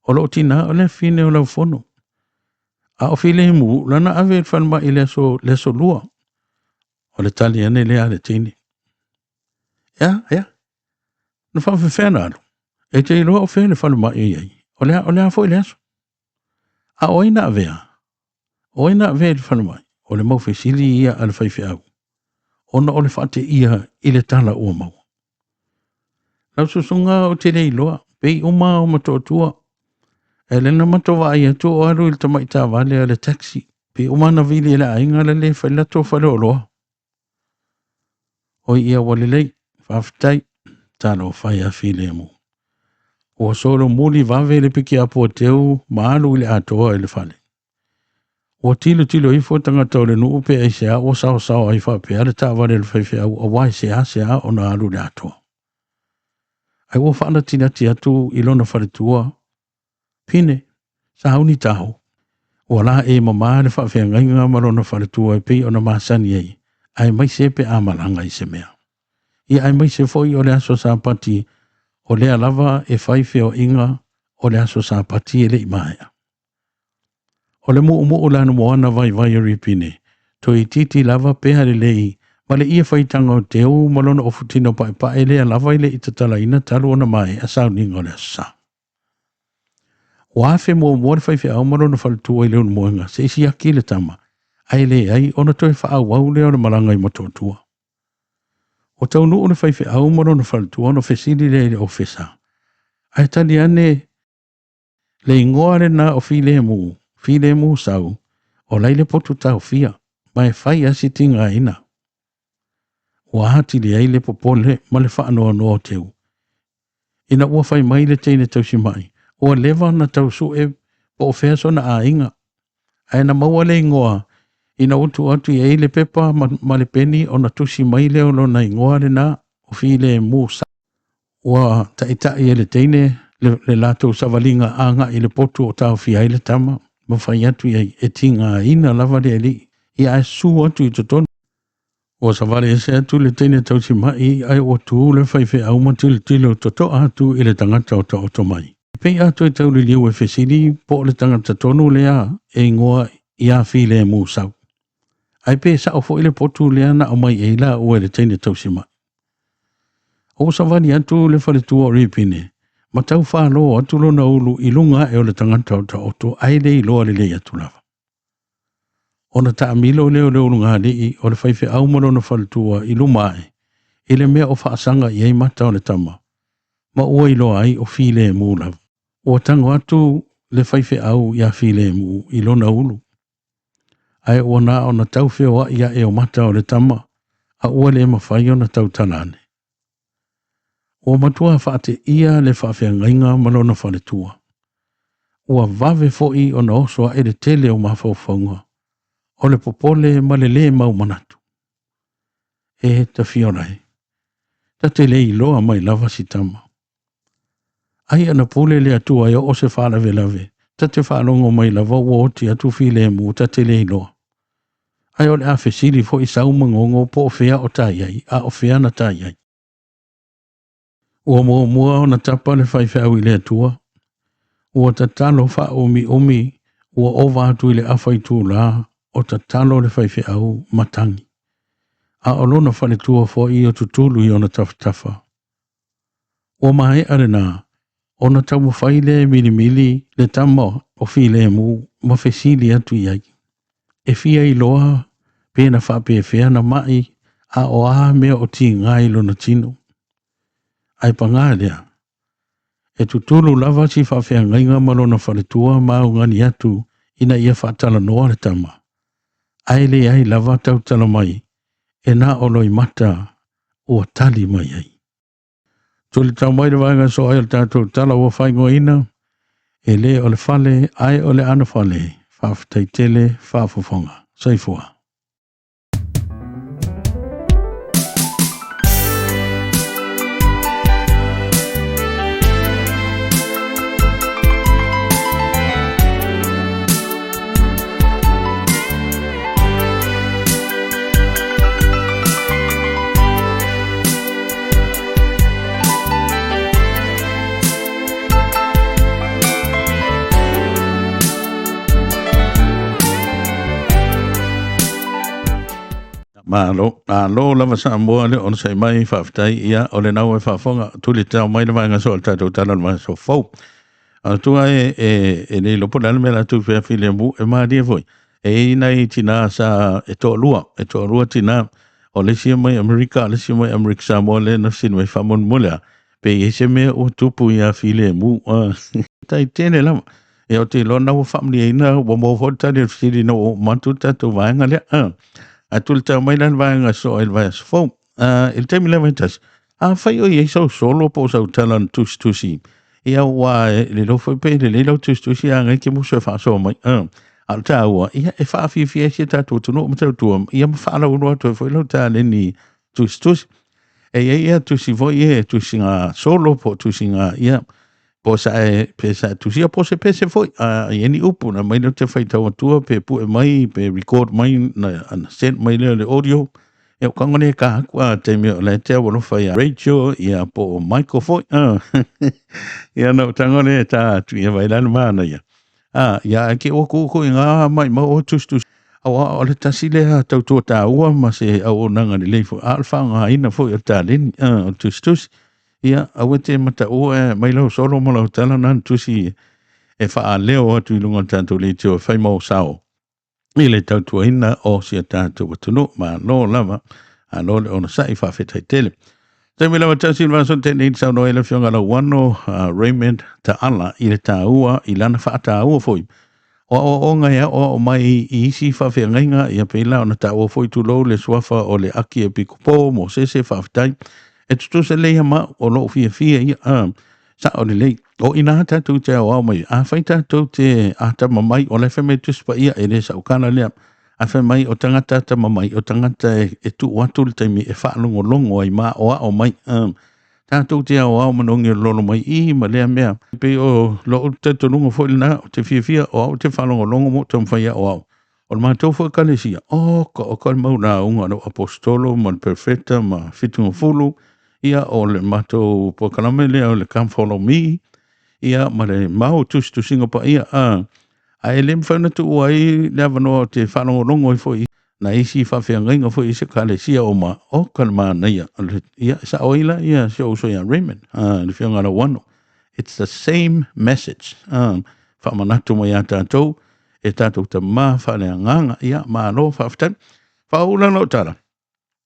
O loo tinā o le afine o lau fono. A o filemu, lana ave i le falemai i le aso lua. O le tali ane lea a le teine. Ea, ea, na faafefea na alu. E te iloa o fea le falemai e i ai. O le a foi le aso. A o ai na avea? O ai na avea i le falemai? O le mau fesili ia a le faifeau, ona o le faateia i le tala ua maua. Lau susuga o te le iloa, pei uma o Motootua. E le na matou vaai atu o alu i le tamai taavale a le taxi. Pei uma na vili e le aiga la le fai latou faleoloa. Oi ia ua lelei, faafetai, talofa e ia Filemu. Ua solomuli vave le pikiapu a Teu ma alu i le atoa i le fale. Ua tilotilo ifo tagata o le nuu pe aisea ua saosao ai faapea le taavale a le faifeau aua e seasea ona alu i le atoa. Ae ua faanatinati atu i lona faletua, Pine, sauni taho. Ua la e mamā le faafeagaiga ma lona faletua e pei ona masani ai, aemaise pe a malaga i se mea. Ia aemaise foi o le aso Sapati, o lea lava e fai feoaiga o le aso Sapati e le i maea. O le muumuu lanumoana vaivai o Ripine, toeitiiti lava pea lelei ma le ia faitaga o Teu ma lona ofutino paepae lea lava e le i tatalaina talu ona maea sauniga o le aso Sa. Ua afe muamua le faifeau ma lona faletua i le ulumoega se i siaki le tama, ae leai ona toe faaauau lea o le malaga i Motootua. Ua taunuu le faifeau ma lona faletua ona fesili lea i le ofisa, ae tali ane le igoa lena o Filemu, Filemu Sau, o lai le potu taofia, ma e fai a si tigaina. Ua atili ai le popole ma le faanoanoa o Teu. Ina ua fai mai le teine tausimai, ua leva ona tau sue po o fea sona aiga, ae na maua le igoa ina ua tuu atu i ai le pepa ma le peni ona tusi mai lea o lona igoa lena o Filemu Sau. Ua taitai e le teine le latou savaliga agai i le potu o taofia ai le tama ma fai atu i ai e tigaina lava le alii, ia ae susu atu i totonu. Ua savali ese atu le teine tausimai ae ua tu le faifeau ma tilotilo totoa atu i le tagata o taoto mai. E pei a toe tauliliu e fesili po o le tagata tonu lea e igoa ia Filemu Sau. Ae pe sao foi le potu lea na aumai ai laua e le teine tausimai. Ua savali atu le faletua o Ripine ma tau falo atu lona ulu i luga ae o le tagata o taoto ae le iloa lelei atu lava. Ona taamilo lea o le ulugalii o le faifeau ma lona faletua i luma ae i le mea o faasaga i ai mata o le tama, ma ua iloa ai o Filemu lava. Ua tago atu le faifeau ia Filemu i lona ulu, ae ua na ona tau feoai ae o mata o le tama, a ua le mafai ona tautala ane. Ua matua faateia le faafeagaiga ma lona faletua. Ua vave foi ona oso aʻe le tele o mafaufauga o le popole ma le lē mau manatu. E Tafiola e, ta te le iloa mai lava si tama. Ai ana pule le Atua e oo se faalavelave, ta te faalogo mai lava ua oti atu filemu, ta te le iloa. Ae o le a fesili foi sau ma gogo po o fea o ta i ai, a o fea na ta i ai. Ua muamua ona tapa le faifeau i le Atua, ua tatalo faaumiumi ua ova atu i le afa itulā o tatalo le faifeau ma tagi, a o lona faletua foi o tutulu i ona tafatafa. Ua maea lena ona taumafai lea e milimili le tama o filemu ma fesili atu i ai, E fia iloa pe na faapefea na maʻi a o a mea o tiga i lona tino. Ae pagā lea, e tutulu lava si faafeagaiga ma lona faletua ma augani atu ina ia faatalanoa le tama, ae leai lava tautala mai e na o Loimata ua tali mai ai. Tuli tau mai le vaega so ai o le tatou tala ua faaigoaina, e le o le fale ae o le anofale, faafetai tele faafofoga. Soifua. Malo, malo lava Samoa le onosai mai, faafetai ia o lena ua e faafofoga tuli tau mai le vaega soa o le tatou tala o le vaiaso fou. A tua e e e le iloa po o le a le mea la tou fea filemu e malie foi. E i ai nai tina sa e toalua, e toalua tina o le isi e mai Amerika, o le isi e mai Amerika Samoa lea na fesili mai faamolemole a pe i ai se mea ua tupu ia filemu. Tai tele lava. Ia ou te iloa na ua faamalieina ua maua foi le tali o le fesili ina ua uma atu le tatou vaega lea. Ae tuli tau mai la le vaega soa i le vaiaso fou. I le taimi lea vaitasi, afai o i ai sau solo po o sau tala na tusitusi, ia ua e le iloa foi pe lelei lau tusitusi a ngai ke musu e faasoa mai. A o le taua, ia e faafiafia ai si a tatou atunuu ma tautua, ia ma faalauiloa atu ai foi lau taleni tusitusi. E i ai ia tusi foi e tusiga solo po o tusiga, ia, po sa e, pe sa e tusia po o se pese foi, a i ai ni upu na mai lea ou te faitau atua pe pue mai pe record mai na, na send mai lea o le audio. Ia o kago le ka aku a taimi o le te alofa ia Rachel ia po o Michael foi. Ia na o tango le ta atu ia vai lalo mana ia. A ia ke o ku ku ngā mai mau o tusitusi. Aua o le tasi lea tautua tāua ma se auaunaga lelei foi. A o le faaaogaina foi o le taleni o le tusitusi. Ia, aua te mataua e mai lau solo ma lau tala na na tusi e faaleo atu i luga o le tatou leitio e fai mau sao i le tautuaina o si a tatou atunuu. Malo lava, malo le onosai, faafetai tele. Taimi lava tasi le vaso tele i saunoa ai le Afioga Lauano Raymond Taala i le taua, i lana faataua foi o aoaoga e aoao mai i isi faafeagaiga, ia pei la ona taua foi tulou le suafa o le Aki Epikopo Mosese, faafetai. E tutusa lelei lava ma au, o lou fiafia ia, sao lelei. O i ina tatou te aoao mai, afai tatou te atamamai, o la e fai mai le Tusi Paia, e le saukala lea, a fai mai o tagata atamamai, o tagata e tuu atu le taimi e faalogologo ai ma aoao mai. Tatou te aoao manogi o lolo mai i ma lea mea. E pei o lou talitonuga foi lena, ou te fiafia o au ou te faalogologo ma ou taumafai e aoao. O le matou foi ekalesia, oka oka le mau lauga a lou aposetolo ma le perofeta ma Fitugafulu, ia o le matou polokalame lea o le Come Follow Me, ia ma le mau tusitusiga paia. Ae le mafai ona tuua ai le avanoa ou te faalogologo ai foi na isi faafeagaiga foi i se ekalesia o ma oka le manaia. Ia, e sao ai la ia si ou uso ia Raymond, le afioga ia Lauano. It's the same message. Faamanatu mai ia tatou e tatou tama faaleagaga. Ia, malo faafetai. Faaula lau tala.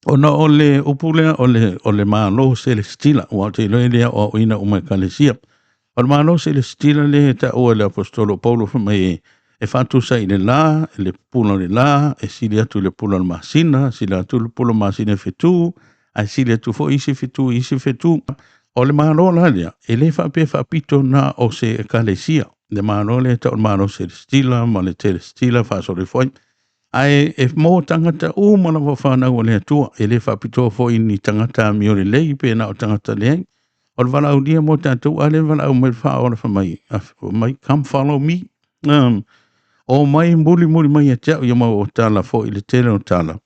Ona o le upu lea o le, o le Malo Selesitila, aua ou te iloa e le aoaoina uma e Ekalesia. O le Malo Selesitila lea e taua e le Aposetolo o Paulo fai mai e, e faatusa i le la, i le pupula o le la, e sili atu i le pupula o le masina, sili atu i le pupula o le masina i fetu, ae sili atu foi isi fetu i isi fetu. O le Malo la lea, e le faapea e faapito na o se Ekalesia. le Malo lea e tau o le Malo Selestila ma le Telestila faasolo ifo ai. Ae e mo tagata uma lava o fanau a le Atua, e le faapitoa foi i ni tagata amio lelei pe na o tagata leai. O le valaaulia mo tatou, a lea e valaau mai le Faaola fai mai, mai, come follow me. O mai mulimuli mai ia te au ia mau o tala foi i le tele o tala.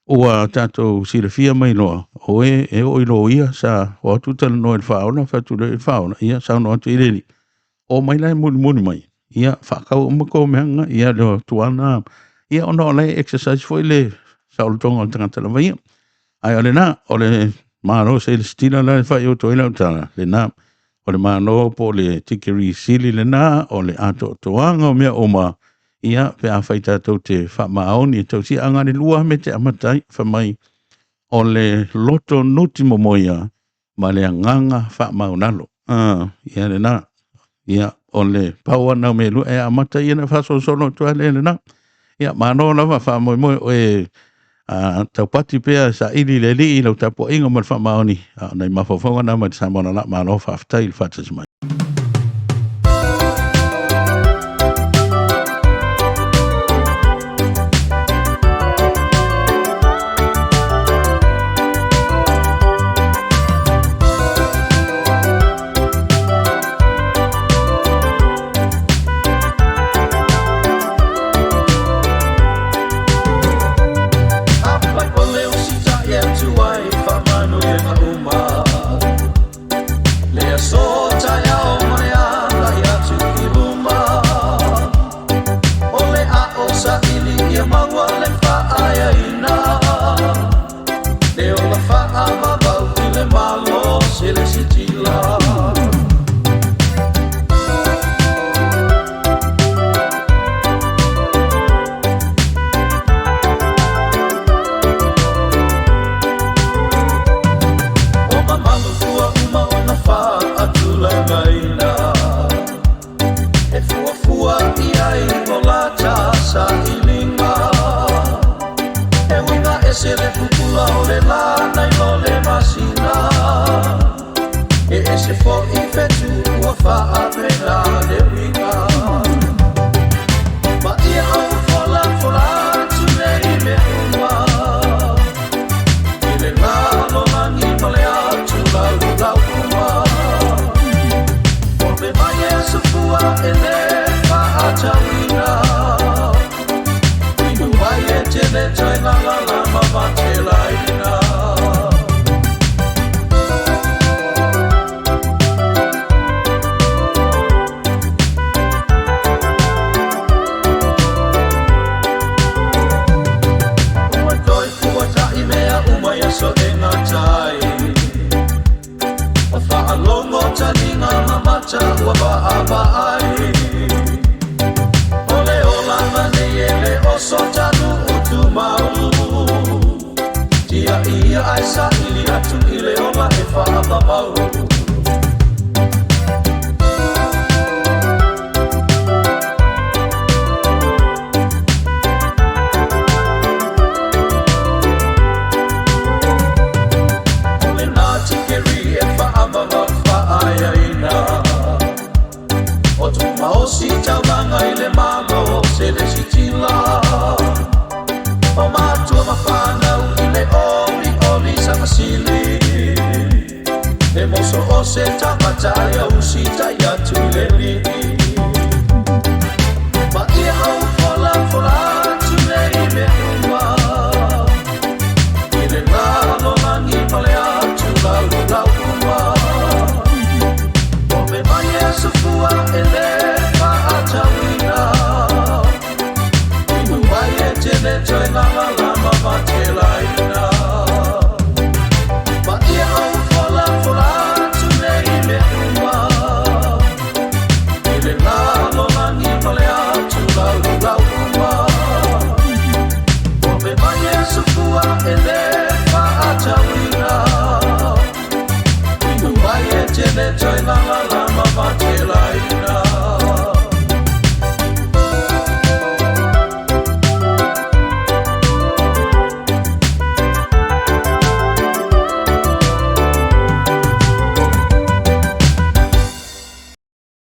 Ua tatou silafia mai loa, o e e oo i loia sa o atu talanoa i le Faaola, fai atu lea i le Faaola, ia saunoa atu i le Alii, o mai la e mulimuli mai, ia faatau uma tou meaga, ia le tuana, ia ona o la e exercise foi le saolotoga o le tagata lava ia. Ae o lena, o le Malo Selestila la e faaiu atu ai lau tala, lena, o le Malo po o le tikeri sili lena, o le atoatoaga o mea uma, ia pe afai tatou te faamaoni e tausia aga le lua mea te amata ai, fai mai, o le loto nuti momoia ma le agaga faamaualalo. Ia lena, ia o le pau lava lena o mea e lua e amata ia ona faasolosolo atu lava lea i lena. Ia malo lava faamoemoe o oe taupati pea e saili i le Alii i lau tapuaiga ma le faamaoni, a o nai mafaufauga na mai le Samoa lala. Malo faafetai i le faatasi mai.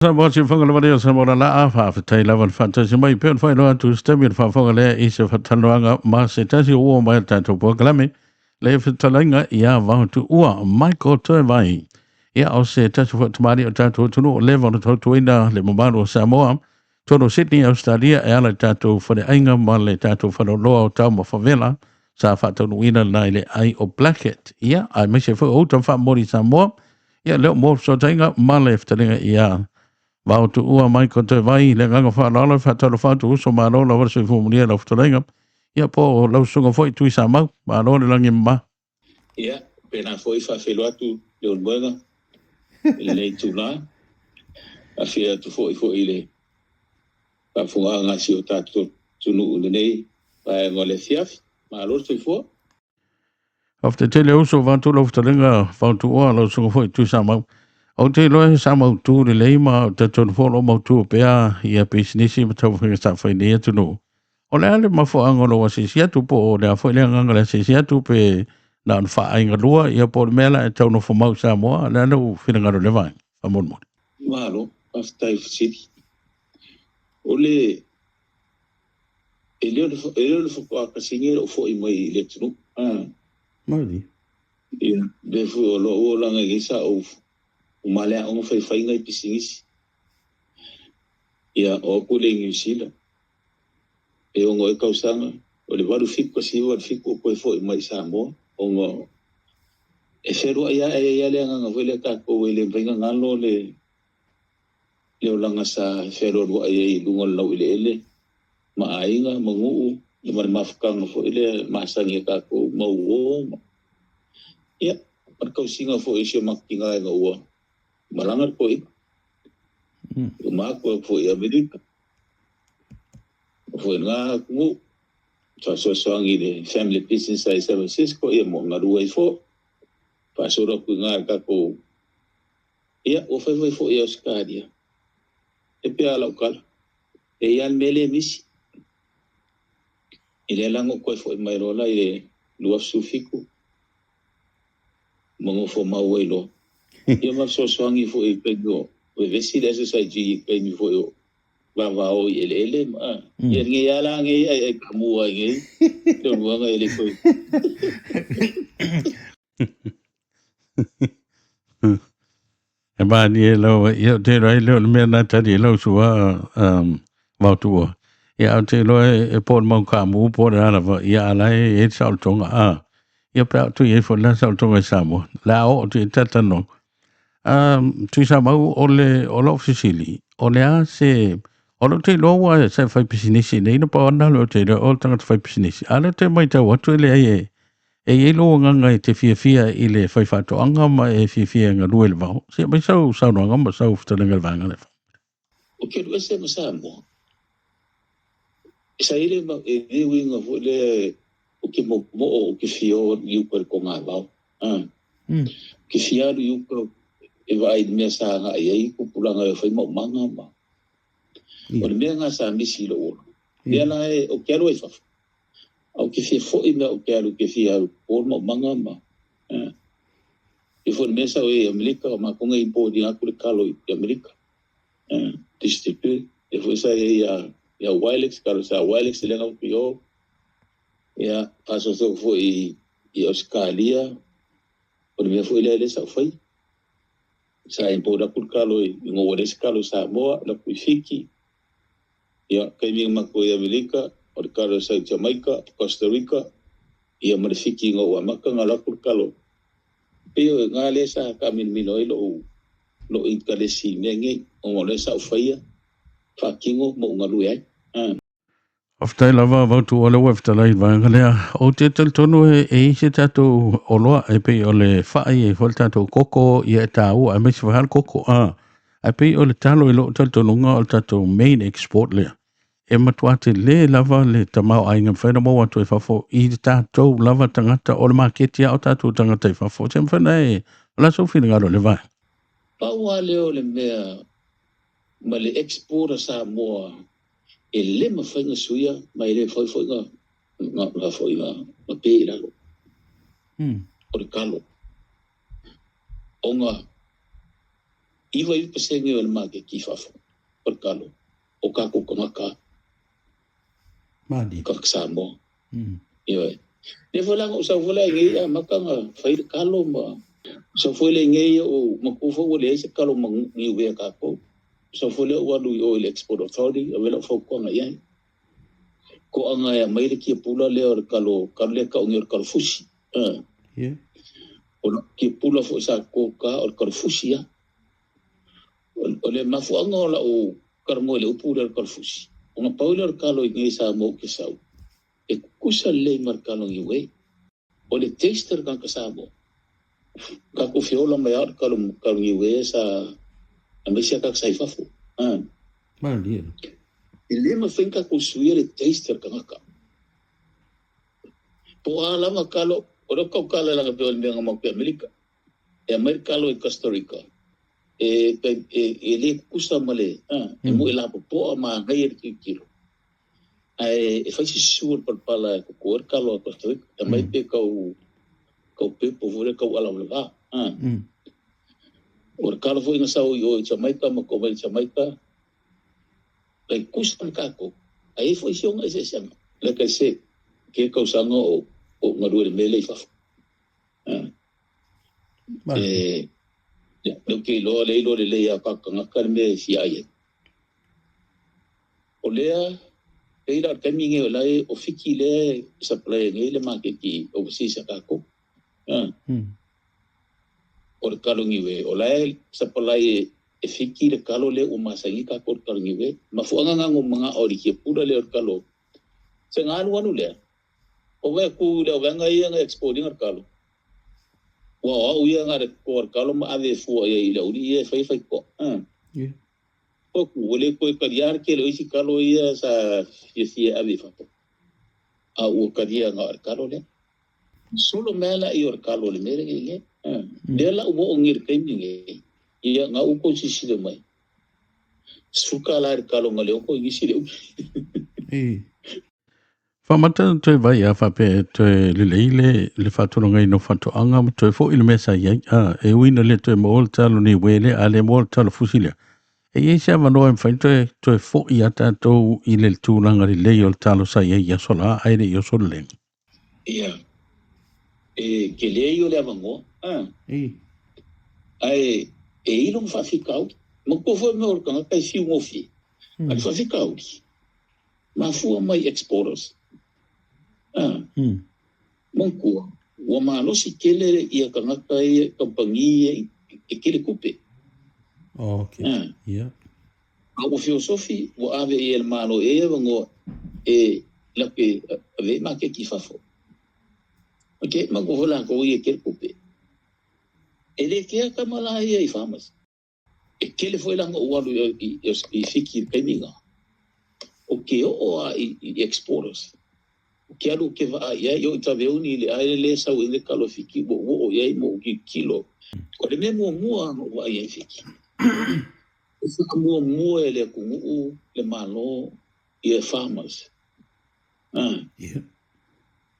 Samoa se whanga lava lea Samoa la laa, faafetai lava le faatasi mai pei ona faailoa atu se taimi o le faafofoga lea i se faatalanoaga ma se tasi o ua mai le tatou polokalame le fetalaiga ia Vaotuua Michael Toevai. Ia o se tasi foi o tamalii o tatou atunuu o leva ona tautuaina le mamalu o Samoa tonu o Sydney, Australia e ala i le tatou faleaiga ma le tatou faleoloa o Taumafavela sa faataunuuina lena i le ai o Blackett. Ia, aemaise foi o uta faamomoli i Samoa. Ia, lea o mo fesootaiga ma le fetalaiga ia Vaotuua Michael Toevai, le agaga faaaloalo e faatalofa atu uso malo lava le soifua manuia lau fetalaiga. Ia, po o lau susuga foi Tui Samau, malo le lagi e mama. Ia, pena foi faafeiloai atu Leulumoega i lenei itula. Afio atu foi foi i le faafofogaaga a si o tatou atunuu i lenei vaega o le afiafi. Malo le soifua. Faafetai tele uso vaeatu lau fetalaiga Vaotuua lau susuga foi Tui Samau. Ou te iloa sa mautu lelei ma ou te talitonu foi o lo o mautu pea ia pisinisi ma taumafaiga sa fai nei atunuu. O le a le mafuaaga o lou asiasi atu po o le a foi le agaga o le asiasi atu pe na ona faaaiga lua ia po o le mea la e tau nofo mau i Samoa, o le a lou finagalo i lea vaega faamolemole? Malo, faafetai fesili. O le e le o le e le o le faatoa tasi nei lou foi mai i le atunuu. Ah. Mauli. Ia, le foi o lou olaga i sa ou uma le aoga faifaiga i pisinisi. Ia, o aku le New Zealand. E ono e tausaga, o le 87 1987 o toe foi mai i Samoa, ona e fealuai lava e i ai le agaga foi lea tatou e le mafai ona galo le le olaga sa fealualuai ai i luga o le laueleele ma aiga ma nuu ma le mafutaga foi lea masani a tatou ma uo ma ia ma le tausiga foi o si o matou tina ina ua malaga le toeaina. Uma atu foi i Amerika foi na atunuu faasoasoagi i le family business ai San Francisco ia mo galue ai foi faasolo atu i ina i le tatou ia ua fai fai foi i Ausetalia e pei lava lau tala e i ai lava le mea lea e misi i lea la na ou toe foi mai loa la i le 2017 ma nofo mau ai loa ia ma fesoasoani foi i taimi o vevesi le SSIG i taimi foi o vavao i eleele ma ia nei lava la nei ai ai taamu ai nei Leulumoega e le toe E malie lau, ia ou te iloa ai lea o le mea na tali ai lau sua Vaotuua. Ia ou te iloa e po o le mau kaamu po o le a lava, ia a la e i ai le saolotoga a. Ia pe a oo atu i ai foi le la saolotoga i Samoa, le a oo atu i ai le talatalanoaga. Tuisamau, o le o lau fesili, o le a se o lea ou te iloa ua sa e fai pisinisi nei, na pau lava lena o te iloa o le tagata fai pisinisi, a o lea ou te matau atu e leai e e i ai lou agaga e te fiafia i le fai faatoaga ma e fiafia e galue i le vao. Se aumai sau saunoaga ma sau fetalaiga i le vaega lea. Ou te alu ese ma Samoa. Sa i ai le e le uiga foi lea ou te momoo ou te fia o i uka i le togavao. Ou te fia alu i uka e vaai i le mea sa agai ai tupulaga e fai maumaga ma. O le mea lena sa misi i lou ola. Lea la e, ou te alu ai i fafo, ae ou te fia foi mea ou te alu, ou te fia alu po le maumaga ma. E foi le mea sa ou i ai i Amerika, o matou na import ina atu le talo i Amerika. Distribute, e foi sa i ai ia, ia Wilex, talo sa Wilex le na i o. Ia, faasoaso foi i Ausetalia, o le mea foi lea lea sa ou fai. Sa import atu le talo i ina ua leai se talo i Samoa, alu atu i Fiti. Ia, taimi na matou i Amerika, o le talo sa i Jamaica, Costa Rica, ia ma le Fiti ina ua amata ona alu atu le talo. E pei o i ina lea sa taaminomino ai lou, lou intalesi i mea nei, ona o lea sa ou faia, faatino ma ou galue ai. Faafetai lava Vaotuua lea ua e fetalai i le vaega lea. Ou te talitonu e i ai se tatou oloa e pei o le fai, e i ai foi le tatou koko, ia e taua aemaise foi lava le koko. Ae pei o le talo i lou talitonuga o le tatou main export lea. E matua tele lava le tamaoaiga e mafai ona maua atu ai fafo i le tatou lava tagata o le maketi lava o tatou tagata i fafo. Se mafai ona e, o le a sou finagalo i le vaega? Pau lava lea o le mea ma le export a Samoa e le mafai ona suia ma e le mafai foi ona foi na pe i lalo. O le talo. Ona 99% o le maketi i fafo o le kalo o kākou tagata Mali. Tagata Samoa. Ioe. Lea foi la na ou sau foi la i inei amata ona fai le kalo ma sau foi lea i inei ou matua foi ua leai se kalo ma niue a tatou. Sau foi lea ou alu i o i le Export Authority ave lau fautuaga i ai. Toaga e aumai le tiapula lea o le kalo, kalo lea e tau nei o le kalo fusi. Yeah. O le tiapula foi sa toto o le kalo fusi lava. O le mafuaaga o lau talanoa i le upu lea o le kalo fusi, ona pau lea o le kalo i inei i Samoa ou te sau, e tutusa lelei ma le kalo Niue. O le taste o le tagata Samoa, tatou feola mai lava o le kalo, kalo Niue sa aemaise lava tagata sa i fafo. Malie. E le mafai ona tatou suia le taste o le tagata. Po o a lava kalo, o lea ou te tautala leaga pei o le mea na matou i Amerika. E aumai le kalo i Costa Rica, e le tutusa ma le, e moi e lapopoa ma manaia le tilotilo. Ae e fai se susu o le palapala e toto ai le kalo a Costa Rica. E aumai pe tau, tau pepo foi lea, tau ala o le va. O le kalo foi na sau i o i Jamaica ma kou mai i Jamaica, tai tutusa ma tatou. Ae i ai foi si ona eseesega. Like I said, tele tausaga o ou galue i le mea lea i fafo. E, ou te iloa, lea e iloa lelei lava e tatou tagata le mea e fia ai ai. O lea, pei la o le taimi lenei o la e, o Fiti lea e supply ai nei le maketi overseas a tatou. O le kalo niue, o la e supply e Fiti le kalo lea ua masani tatou i le kalo niue. Mafuaaga na na ou manao i le tiapula lea o le kalo. Se na alu alu lea, O vaai atu i le auvaega ia na export ina le kalo, ua o au ia na o le toa le kalo ma ave e fua i ai i le aualii ia e fai faitotoa. O atu, ua le toe talia le tele o isi kalo ia sa fiafia e ave i fafo, a ua talia na o le kalo lea. Solo mai lava lea o le kalo o le mea lea e i ai. Lea la ua oo nei i le taimi lenei, ia na ua outou silasila mai, $10 i le kalo na le oko i nisi le umi. Faamata toe vai a faapea e toe lelei le, le faatulagaina o faatoaga ma toe foi le mea sa i ai. A, e ui ina le toe maua le talo niue lea, a le maua le talo fusi lea. E i ai se avanoa e mafai toe, toe foi a tatou i le tulaga lelei o le talo sa i ai i aso la, ae le i oso le lega. Ia, e tele ia o le avanoa, a. Ae e ilo ma faafitauli. Manatua foi mea o le tagata e fiu gofie, a o le faafitauli, mafua mai exporters. A, manatua, ua malosi tele ia tagata ia, kamupani ia e tele tupe. Okay. A, Yeah. a ua feosofi, ua ave i ai e le Malo e i ai avanoa e latou ave ai maketi i fafo. Okay, manatua foi latou ia e tele tupe. E le kea tama la ia i farmers. E tele foi la na ou alu i Fiti i le taimi lena, ou te oo lava i exporters, ou te alu ou te vaai i ai, oo i Taveuni i le aele lea e sau ai le talo Fiti ua ou oo i ai ma ou tilotilo. O le mea muamua na ou vaai ai i Fiti, e faamuamua e le atunuu, le Malo, ia farmers.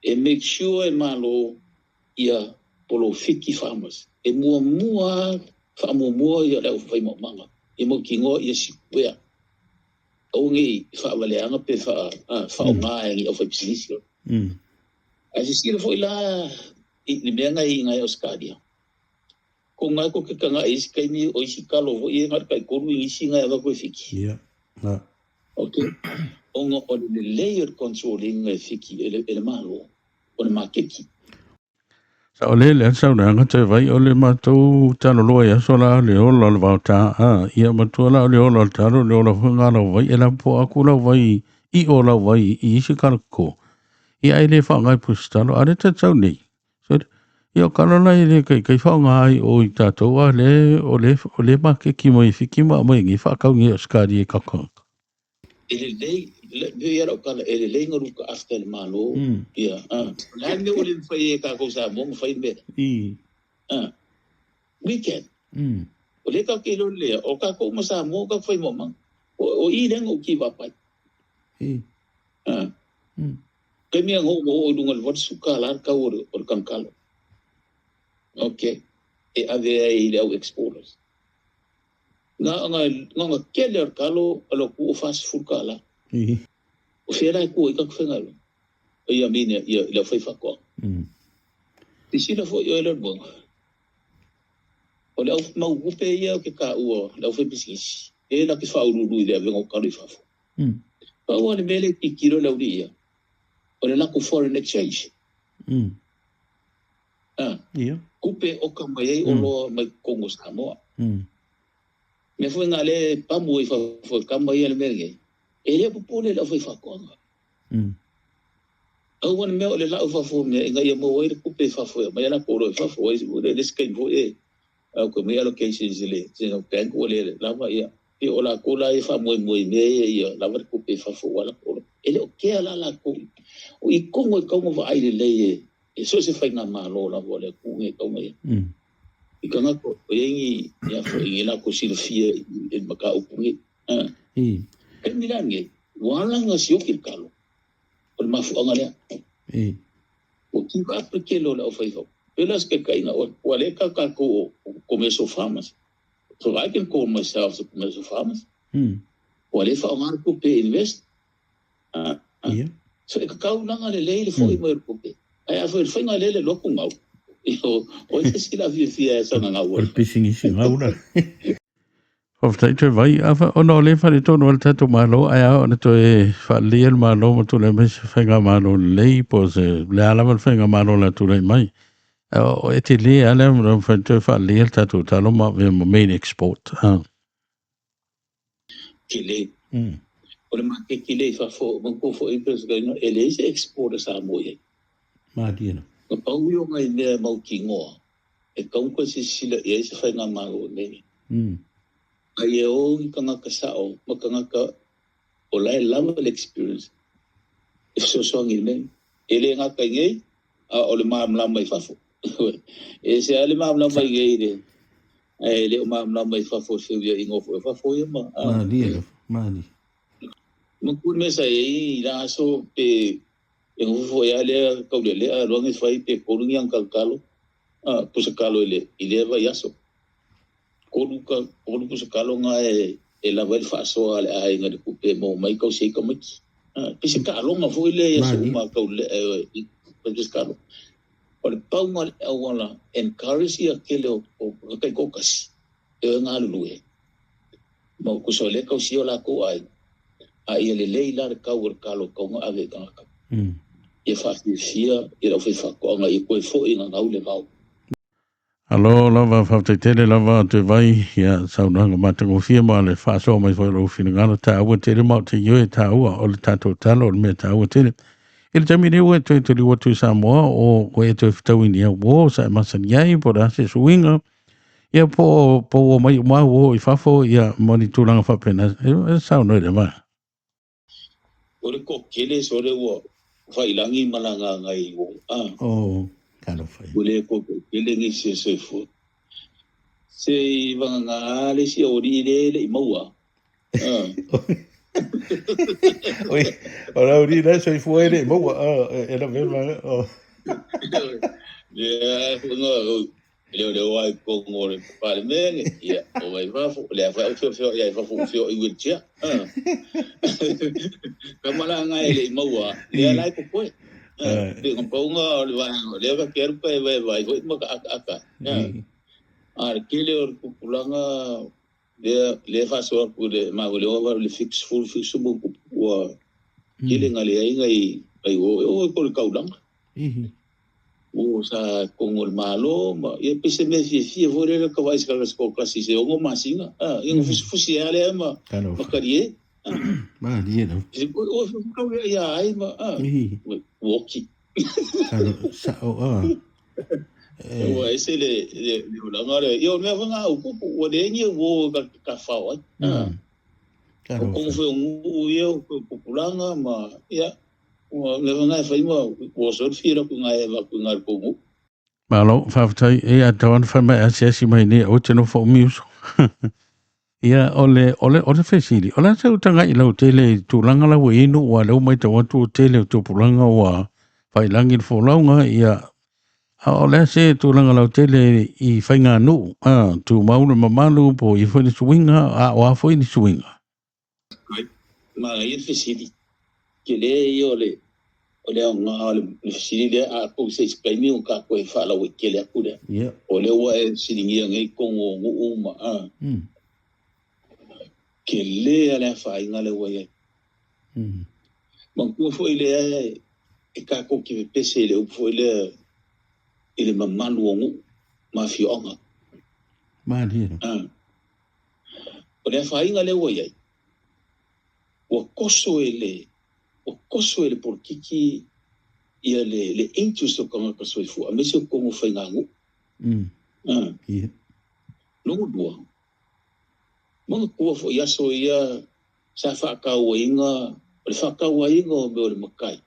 E make sure e Malo ia polofiti farmers. E muamua lava faamuamua ia le aufai maumaga ia mautinoa ia sikuea. Aua ne i faavaleaga pe faaaoga e ni aufaipisinisi. Ae silasila foi la i le mea na i i Ausetalia. Ko na tou te tagai i isi taimi o isi talo foi ia na o le taitolu inisi na e avatu e Fiti. Ok. Ona o le lelei o le control ina e Fiti e le Malo o le maketi. Sao le le saunoaga toe vai o le matou talo loa i aso la le ola o le vaota a ia matua la o le ola o le talo le ola foi ngā lau vai e lapopoa atu lau vai i o lau vai i isi kaloko ia ai le whaangai pusi talo a le tatau nei so ia o kalo la i le kai kai whaonga ai o i tātou a le o le o le makeki mai fiki ma mai ngi whaakau ngi o skari e kakanga. E lelei, pei lava lau tala, e lelei na luka after le Malo, ia, a. O le a le mea ua le mafai ai e tatou Samoa ona fai le mea lea? A. We can. O lea tatou te iloa lelei lava, o tatou ma Samoa tatou fai maumaga. O i lea na ou give up ai. A. Taimi lava na ou oo i luga i le $80 le tau o le kanakalo. Ok. E ave ai i le au exporters. Na na kele o kalo o lo ku o 40 kala. O fera ku i ka fenga. Ia mine ia le fai fa ko. Ti sila fo i le bonga. O le au mau kupe ia ke ka ua le au fai pisikisi. E la ke fa ulu i le avengo kalo i fafo. Pa ua le mele ki kilo le uli ia. O le lako foreign exchange. Ah. Kupe o ka mai ai o loa mai Kongo Samoa. Mea foi ngā le pamu i fafo ka mai le mea nei. E le popole le au fai faatoaga. Au wana mea o le lau fafo mea inga ia maua ai le kupe i fafo ia mai ala koro i fafo ai le le skai fo e au ko mai allocations le se bank o le lava ia e o la ko la e fa moe moe me ia lava le kupe i fafo wala koro e le o kea la la ko o i kongo i kaunga wa ai le le e so se whai ngā malo la le ku nge kaunga ia. I kanga ko o yengi ia fo i la ko silafia i maka upu nge. E mila nge wala nga sioki kalo. O le mafuanga lea. O ki va ke lo le au fai fau. Pela se ka ina o wa le ka ka ko commercial farmers. So I can call myself a commercial farmers. Wa le fa ngar ko pe invest. So e ka kau nanga le le fo i mo ko pe. Ai a fo le whainga le le loku ngau. O o te sila fia fia e sanga ngau. O le pisingisi ngau la. Faafetai toe vai afa ona o le faletonu o le tatou Malo ae a ona toe faaleia le Malo ma tulai mai se faigamalo lelei po o se le a lava le faigamalo o le a tulai mai. O e tele a lea ma mafai toe faaleia le tatou talo ma avea ma main export. Tele. O le maketi le i fafo, ma ko fo i pesa e le se export a Samoa i ai. Malie na. Na pau i o ngai mea mau kingoa, e kaunga se sila i ai se whainga malo nei. Ai e o i kangaka sao, ma kangaka o lae lava le experience. E fesoasoani i le mea. E le ngaka i ngei, a o le maamlama i fafo. E se ale maamlama i ngei le, e le o maamlama i fafo se uia i ngofo e fafo ia ma. Malie, malie. Ma ku me sa e i la aso pe e ngofo ia le kau le le a luangi fai pe kolungi ang kalkalo, a pusa kalo i le i le vai aso. Kolu ka kolu pusa kalo nga e e lava le faasoa le aiga le kupe mo mai kau sei ka maki. Pise ka alonga foi le ia se uma kau le e pise ka alonga. O le paunga le awala encourage ia kele o kai kokasi e o ngā lulu e. Ma ku so le kau si o la ko ai. A ia le lei la le kau o le kalo kau ngā ave ka ngā. Ia whaafia, ia rau whai ia koe fo i ngā ngau le vau. Alo lava faafetai lava toe vai ia saunoaga matagofie ma le faasoa mai foi o lou finagalo taua tele ma o te ioe taua o le tatou talo o le mea taua tele. I le taimi nei ua e toe toliu atu i Samoa o ua e toe fetauini ia uō sa e masani ai po o le a se suiga ia po po ua mai uma uō i fafo ia ma ni tulaga faapena e saunoa i le ma. O le kokele so le ua whailangi malanga ngai o. O, talofa. O le kokele ngi se se fo. Se i vanga ngā le si o ri le le i maua. Oi, o la uri le soifua e le i maua. E la vema. O. Le nga le le o ai kongo le pale menge ia o vai fafo le fa o fio fio ia fafo fio i wheelchair. Ka mala ngai le i maua le lai ko koe. Le ngā paunga o le vai le va keru pa e vai vai hoi maka aka aka. A le kele o le pupulanga le le fa so ku le ma le o le fix full fix mo ku ua kele nga le ai ngai ai o o ko le kaulanga. O sa kongo le malo ma ia pese me fia fia fo le ka vai ska ska kasi se o masinga. Ah, ia fusi fusi ale ma ma karie. Ma lie no. O ka ia ai ma ah. Woki. Talo sa o a. Ua ese le le ulanga le ia mea vanga u pupu ua le ni wo ka ka fao ai. O kongo foi ngu ia o pupulanga ma ia ua le vanga fai ma ua so fira ku ngai va ku ngai kongo. Malo, faafetai e a tau ana fai mai asiasi mai nei o te nofo o miuso. Ia o le o le o le fesili, o le a se utaga i lau tele i tulaga la ua inu ua leu mai tau atu o tele o tupulaga ua faiilagi le folauga ia A o le a se tulaga lautele i faiganuu, a, tumau le mamalu po o i ai foi ni suiga, a o a foi ni suiga? Manaia le fesili. Tele ia o le o le aoga o le fesili lea, a tou se isi taimi ona tatou e faalauaitele atu lea. O lea ua e fesiligia nei totonu o nuu ma a. Tele lava le afaina lea ua i ai. Manatua foi lea e tatou te pepese i le upu foi lea i le mamalu o nuu ma afioaga. Malie. O le afaina lea ua i ai, ua toso e le ua toso e le polokiki ia le le interest o tagata soifua aemaise o totonu o faiganuu. Lona lua, manatua foi aso ia sa faatauaina, o le faatauaina o mea o le matai,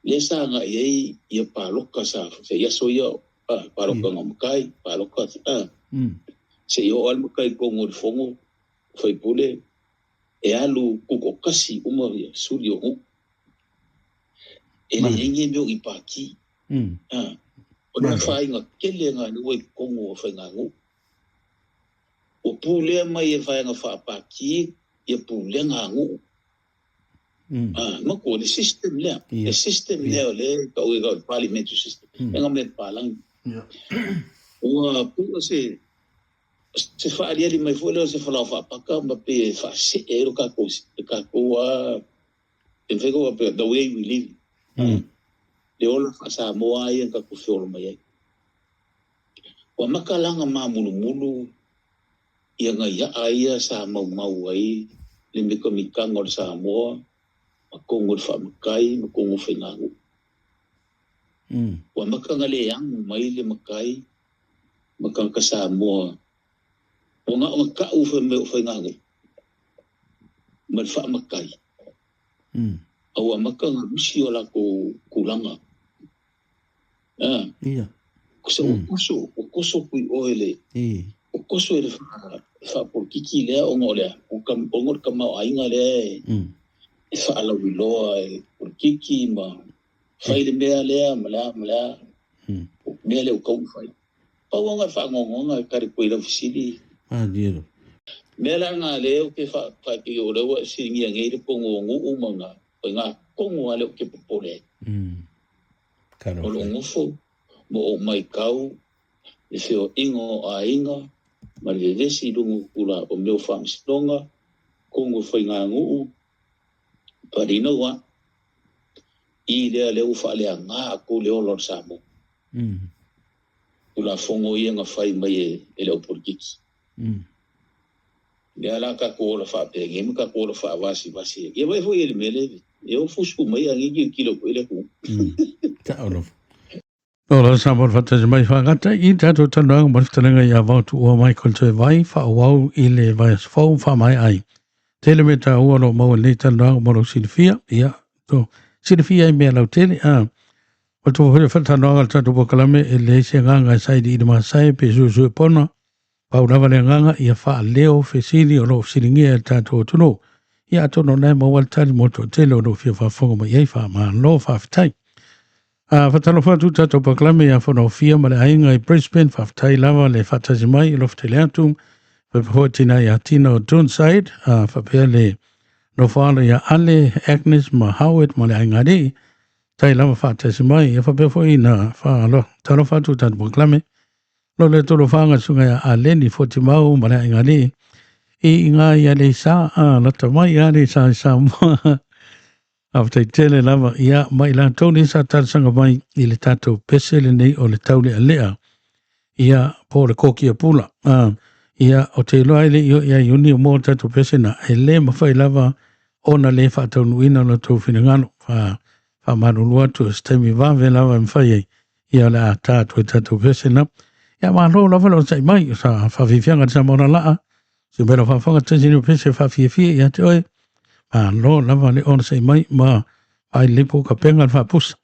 lea sa agai ai ia paloka sa i aso ia, paloka na matai, paloka, se i oo lava le matai i totonu o le fono faipule, e alu tutoatasi uma ia suli o nuu. E leai ni mea o ni pati. O le afaina tele lena ua i totonu o faiganuu. Ua pulea mai e vaega faapati ia pulega a nuu. Manatua le system lea. Le system lea o lea e tau e le parliamentary system. E nga mea palangi. Ua pua se se faaliali mai foi lea o se falao faapaka ma pe faasee ai lo tatou le tatou a e mafai ona faapea the way we live. Le ola faa-Samoa ia na tatou feola mai ai. Ua maka laga mamulumulu ia nai aa ia sa maumau ai le mikamikaga o le Samoa ma totonu o le faamatai ma totonu o faiganuu. Ua maka na le agu mai le matai ma tagata Samoa ua na ona tau fai mai o faiganuu ma le faamatai. A ua maka na lusi o latou tulaga. Ua toso, ua toso pui oe le ua toso e le faapolokiki lea ona o le a? Ona o le tamaoaiga lea e faalauiloa e polokiki ma fai le mea lea ma le a ma le a. O mea lea ua tatau ona fai. Pau lava na faanoanoaga e tali atu ai i lau fesili. Mea la na lea ou te faatio o lea ua e fesiligia nei le tonu o nuu ma na o ina tonu lava lea ou te popole ai. O lou nofo ma ou matau le feoaiga o aiga ma le vevesi i luga o tula o mea o faamasinoga, tonu o faiganuu, but you know what? I lea lea ua faaleaga atu le ola o le Samoa. Tulafono ia na fai mai e le au polokiki. Lea la tatou ola faapenei ma tatou ola faavasivasi. Ia vaai foi i le mea lea, e o fusu mai a nei tilotilo atu i le atunuu. Ta'o lava. O la sa mo faatasi mai faagata i tatou talanoaga ma le fetalaiga ia Vaotuua Michael Toevai faaauau i le vaiaso fou faamaea ai. Tele mea taua o lo o maua i lenei talanoaga mo lou silafia, ia, to silafia ai mea lautele, a. O le foi faatalanoaga o le tatou polokalame e leai se agaga e sailiili masae pe suesue pona, pau lava le agaga ia faaleo fesili o lo o fesiligia e le tatou atunuu. Ia atonu o lena e maua le tali mo le toatele o lo o fia faafofoga mai ai faamalo faafetai. A faatalofa atu tatou polokalame ia Fonaofia ma le aiga i Brisbane, faafetai lava le faatasi mai i lofotele atu. Faapea foi tina ia Tina o Duneside, a faapea le nofoalo ia Ale, Agnes ma Howard ma le aiga alii. Tai lava faatasi mai. Ia faapea foi na faatalofa atu tatou polokalame. Lo le tolofaga suga ia Aleni Fotimau ma le aiga alii. I ngā ia le sa, a lata mai ia le sa i Samoa. Faafetai tele lava ia mai latou nei sa talosaga mai i le tatou pese lenei o le taulealea ia po o le kokia pula. Ia o te iloa ai le i o ia Iuni o mo tatou pese na e le mafai lava ona le faataunuuina o la tou finagalo. Faamalulu atu o se taimi vave lava e mafai ai ia o le a ta atu ai tatou pese na. Ia malo lava le onosai mai sa faafiafiaga le Samoa laa. Se mea faafofoga tasi ni o pese faafiafia ia te oe. Malo lava le onosai mai ma ai le po ka penga le faapusa.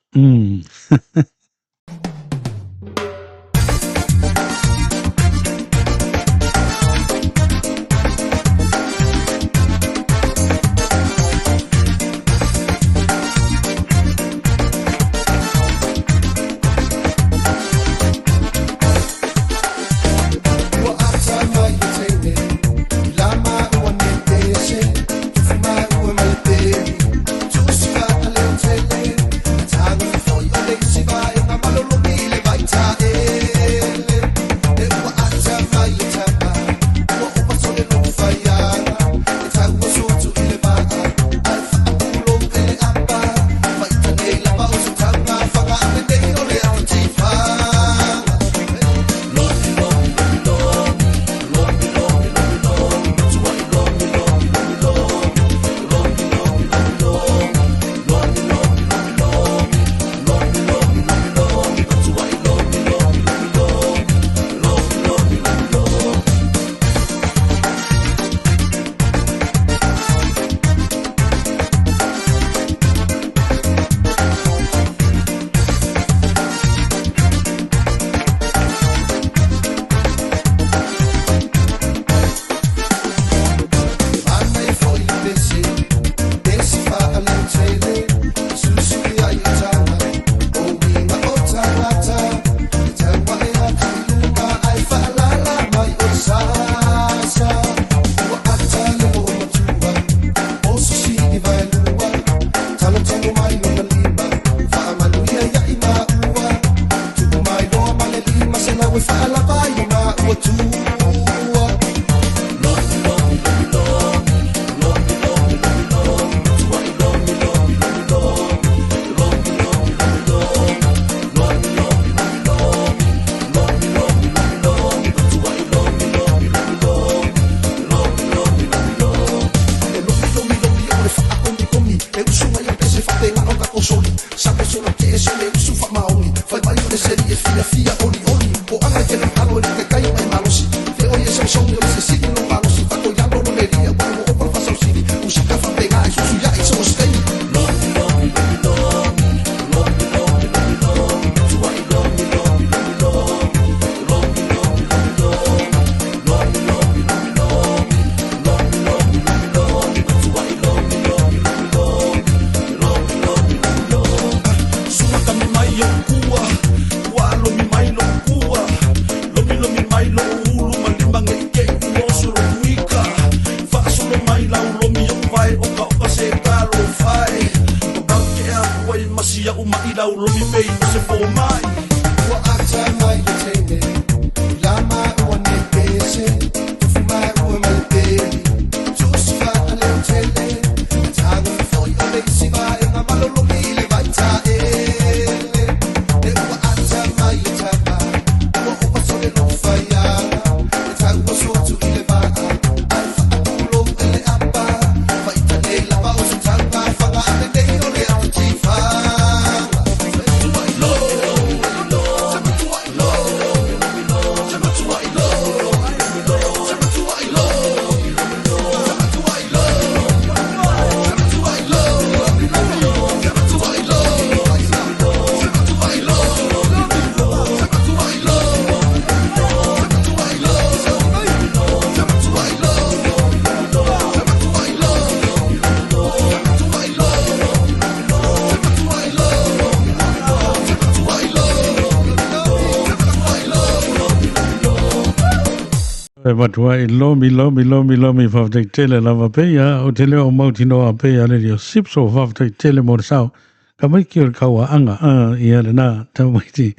E matua i lomi, lomi, lomi, lomi, whawhetai tele lava peia, o te leo mautinoa peia le rio sipso whawhetai tele mo le sao. Ka mai ki o le kaua anga, ia le nā, tau mai ti.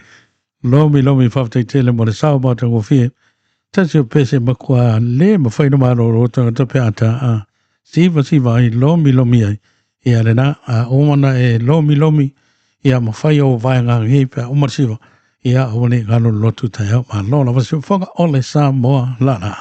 Lomi, lomi, whawhetai tele mo le sao mā tangofie. Tasi o pese makua le mawhai no maro ro tangata pe ata, siva siva ai, lomi, lomi ai. Ia le nā, o mana e lomi, lomi, ia mawhai o vaenga hei pe o siva. Ia o ni ngalo lotu tai au, ma lola wasi whanga o le Samoa lala.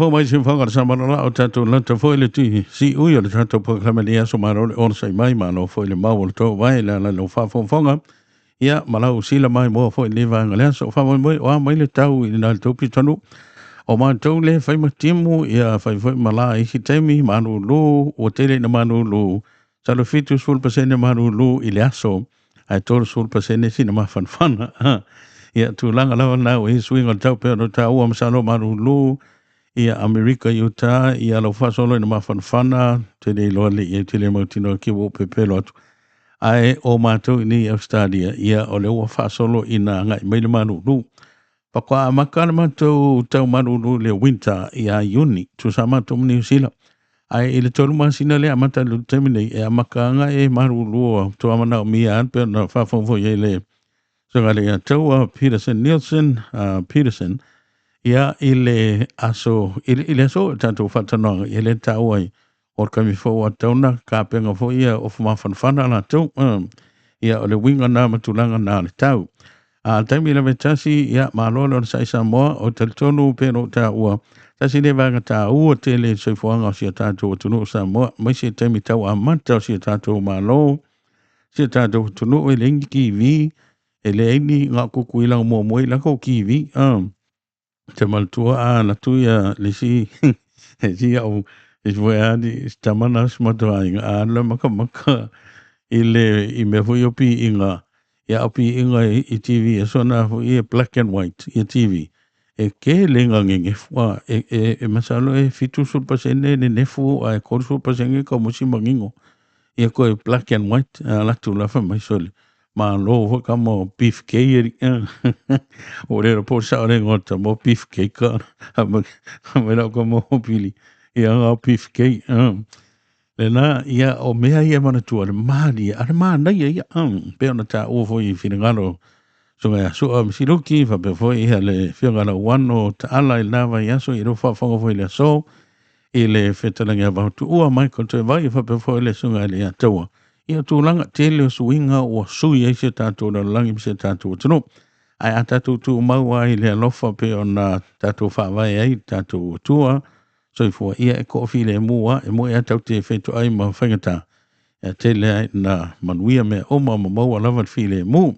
Po mai se whanga sa mano la o tātou lata foi le tui si ui o le tātou pōklama le aso maro le ona sai mai mano foi le mau o le tō vai la la lo whawhonga. Ia malau sila mai moa foi le vanga le aso wha moi o a mai le tau i nā le taupi tonu. O mātou le whai matimu ia whai foi mala i ki taimi manu lū o tele na manu lū. Salo 70% manu lū i le aso. Ai 30% sina mawhanwhana. Ia tūlanga lawa nā o i suinga le tau pēr no tā ua masalo manu lū. Ia Amerika Utah, ia lau whasolo ina mawhanwhana, te nei loa le ia tele mautino ki wo pepelo atu. Ae o mātou ni Australia, ia o le ua whasolo ina ngai mai le manu lū. Pakwa amaka le mātou tau manu lū le winter ia Iuni, tu sa mātou mni usila. Ae i le tolu masina le amata le temi nei, e amaka anga e manu lū o tua mana o mia anpe na whawhawhau ia le. So ngale ia taua Peterson Nielsen, Peterson, ia i le aso, i le aso tātou whatanoanga, i le tāua i o kami fō tauna, ka penga fō ia o whamawhanwhana la tau, ia o le winga nā matulanga nā le tau. A taimi le tasi, ia mālolo o le sai Samoa, o talitonu pēno tāua, tasi le vanga tāua tele soifuanga o sia tātou atunu o Samoa, mai se taimi tau amata o sia tātou mālo, sia tātou atunu e le ingi kiwi, e le eini ngā kuku i langa mua mua i lako kiwi, Te maltua a la tuia le si e si au e si voe ani tamana smatua inga a le maka maka i le i mea foi o pi inga ia o pi inga i TV e sona foi e black and white i TV e ke le nga ngenge fua e masalo e 70% ne nefu a e 30% ka musi mangingo ia ko e black and white a la tu la fa mai sole ma lo ho ka mo beef cake o le po sa le ngota mo beef cake ka ma me la ko mo pili ia nga beef cake. Lena ia o mea ia manatua le malie a le manaia ia pe ona taua foi i finagalo suga ia sua misiluki faapea foi ia le afioga Lauano Taala i lena vaiaso i lou faafofoga foi i le aso i le fetalaiga ia Vaotuua Michael Toevai faapea foi le susuga i le Ataua. Ia tulaga tele o suiga ua sui ai si o tatou lalolagi ma si o tatou atunuu. Ae a tatou tumau ai i le alofa pe ona tatou faavae ai tatou Atua soifua ia e toafilemu lava e moe a tatou te fetoai ma faigata e tele ai na manuia mea uma ma maua lava le filemu.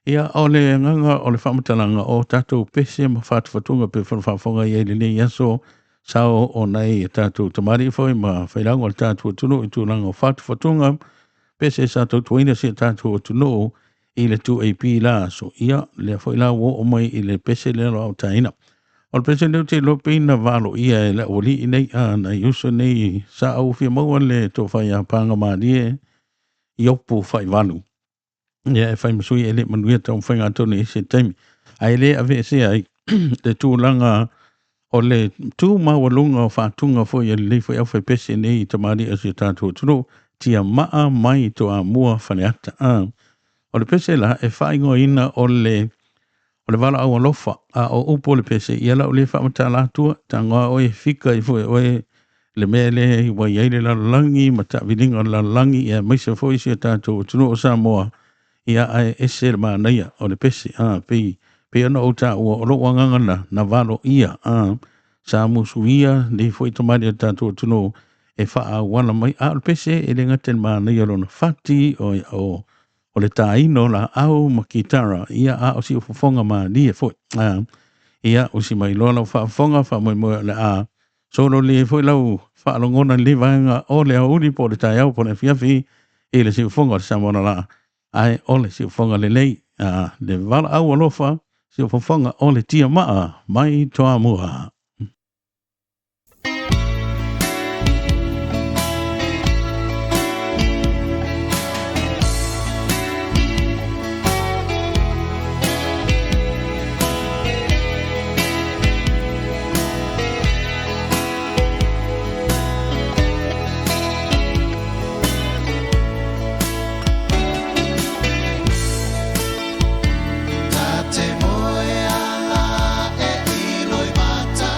Ia o le agaga o le faamatalaga o tatou pese ma fatufatuga pe faafofoga i ai lenei aso sao o nai tatou tamalii foi ma failago o le tatou atunuu i tulaga o fatufatuga pese sa tautuaina si o tatou atunuu i le 2AP la aso. Ia lea foi la ua oo mai i le pese lea lo autaina. O le pese lea ou te iloa pei na valoia e le aualii nei nai uso nei sa au fia maua le tofa ia Pagamalie Iopu Faivalu. Ia e fai ma sui e le manuia taumafaiga atonu i se taimi. Ae le aveesea ai le tulaga o le tu maualuga o faatuga foi e lelei foi aufaipese nei i tamalii o si o tatou atunuu tia maa mai Toamua Faleata. O le pese la e faaigoaina o le valaau alofa a o upu o le pese ia lau le faamatala atua tagoa oe fika i foi oe le mea lea ua i ai le lalolagi ma taaviliga o le lalolagi ia aemaise foi si o tatou atunuu o Samoa ia ae ese le manaia o le pese pei ona ou taua o lou agaga na valoia sa musuia nei foi tamalii o le tatou atunuu e faaauala mai a o le pese e le gata i le manaia o lona fati o le taino laau ma kitara ia a o si ufofoga malie foi ia usi mai loa lau faafofoga faamoemoe o le a solo le foi lau faalogona le vaega o le aoauli po o le taeao po o le afiafi i le siufofoga o le Samoa lala ae o le siufofoga lelei le valaau alofa siufofoga o le tiamaa mai Toamua. Ta te moe ala e iloi mata.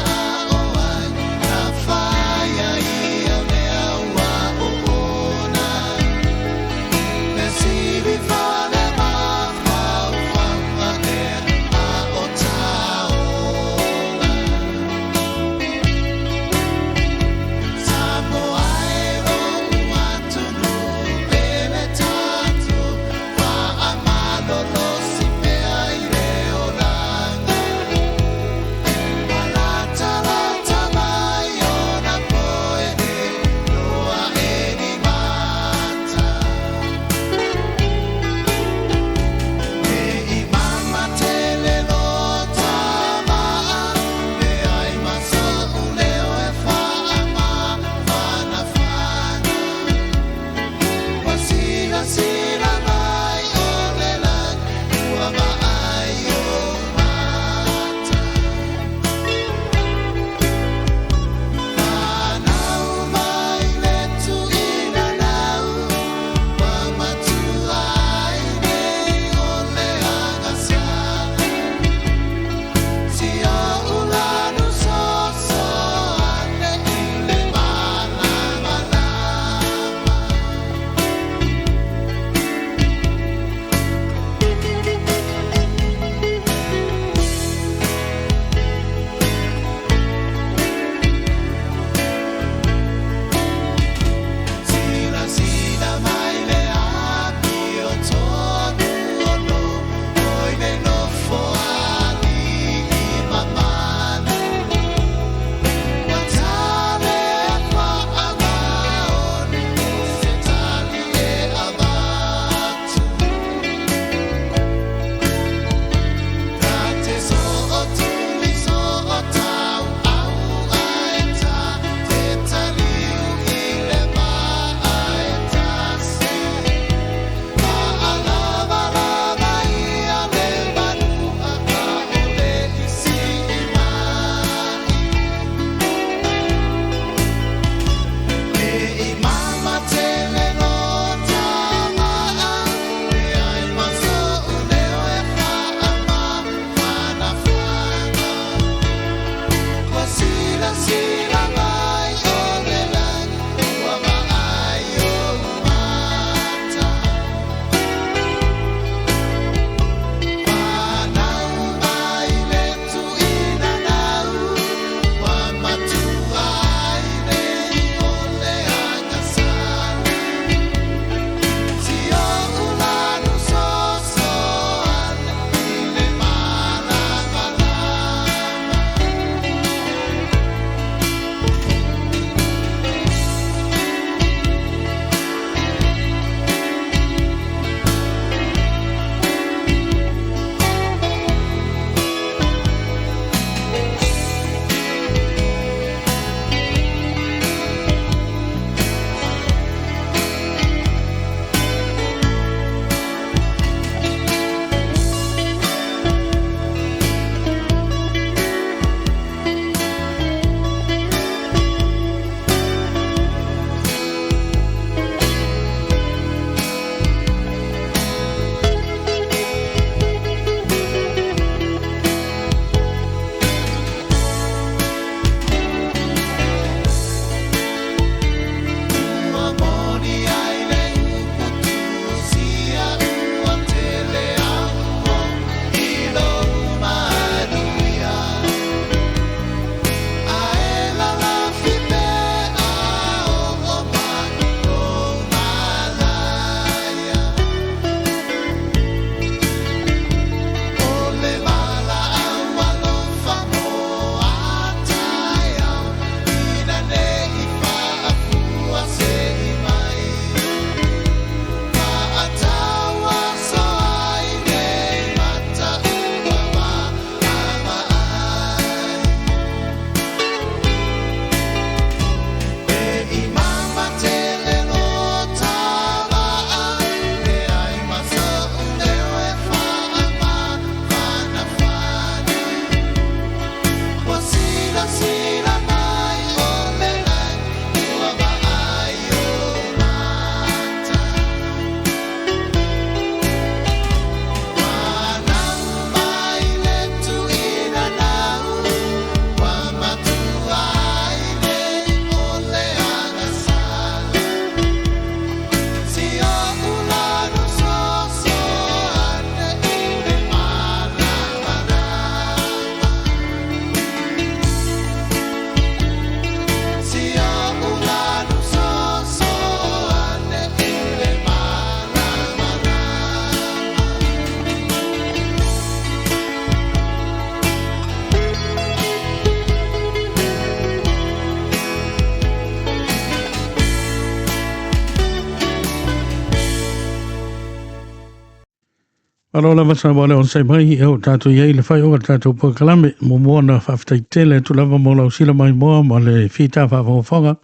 Malo lava sa wale on sai mai e o tātou iai le whai o tātou pōkalame mo mua na whawhitai tele atu lava mo lau sila mai moa ma le fita whawhawhonga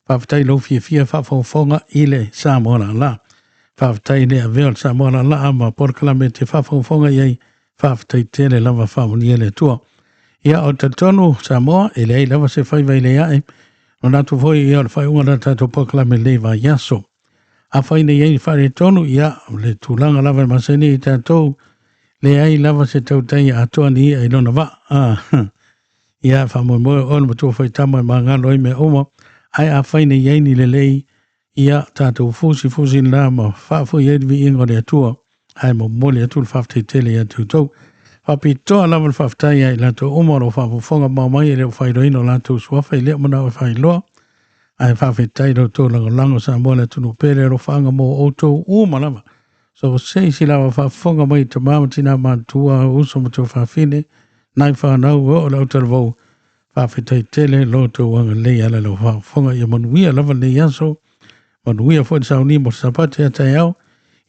whawhitai lau fia fia whawhawhonga i le Samoa la la whawhitai le avea o le Samoa la la ma pōkalame te whawhawhonga iai whawhitai tele lava whamonia le tua. Ia o tatonu Samoa e leai lava se whaiva i le ae o natu foi ia o le whaiunga na tātou pōkalame le vai aso. A whai nei ai whare tonu, ia, le tūlanga lava e masani i tātou, le ai lava se tautai atoa ni ia i lona wa. Ia, whamoemoe o ona matua whai tama e mangalo i mea uma, ai a whai nei ai ni le lei, ia tātou fusi fusi la ma whaafui ai vi ingo le atua, ai mo moli atu le whawhtai tele ia tūtou. Whapitoa lava le whawhtai ai lātou uma ro whafofonga mau mai e leo whairoina o lātou suafa i leo mana o whailoa. Ai whawhetai rau tō lango lango sa moa le tunu pere ro whaanga mō o tō uma lava. So se isi lava whaafonga mai te mama tina mātua uso mo tō whawhine, nai whanau o lau talavou whawhetai tele lo tō wanga lei ala lau whaafonga ia manuia lava nei aso, manuia fo sauni mo sapate a tai au,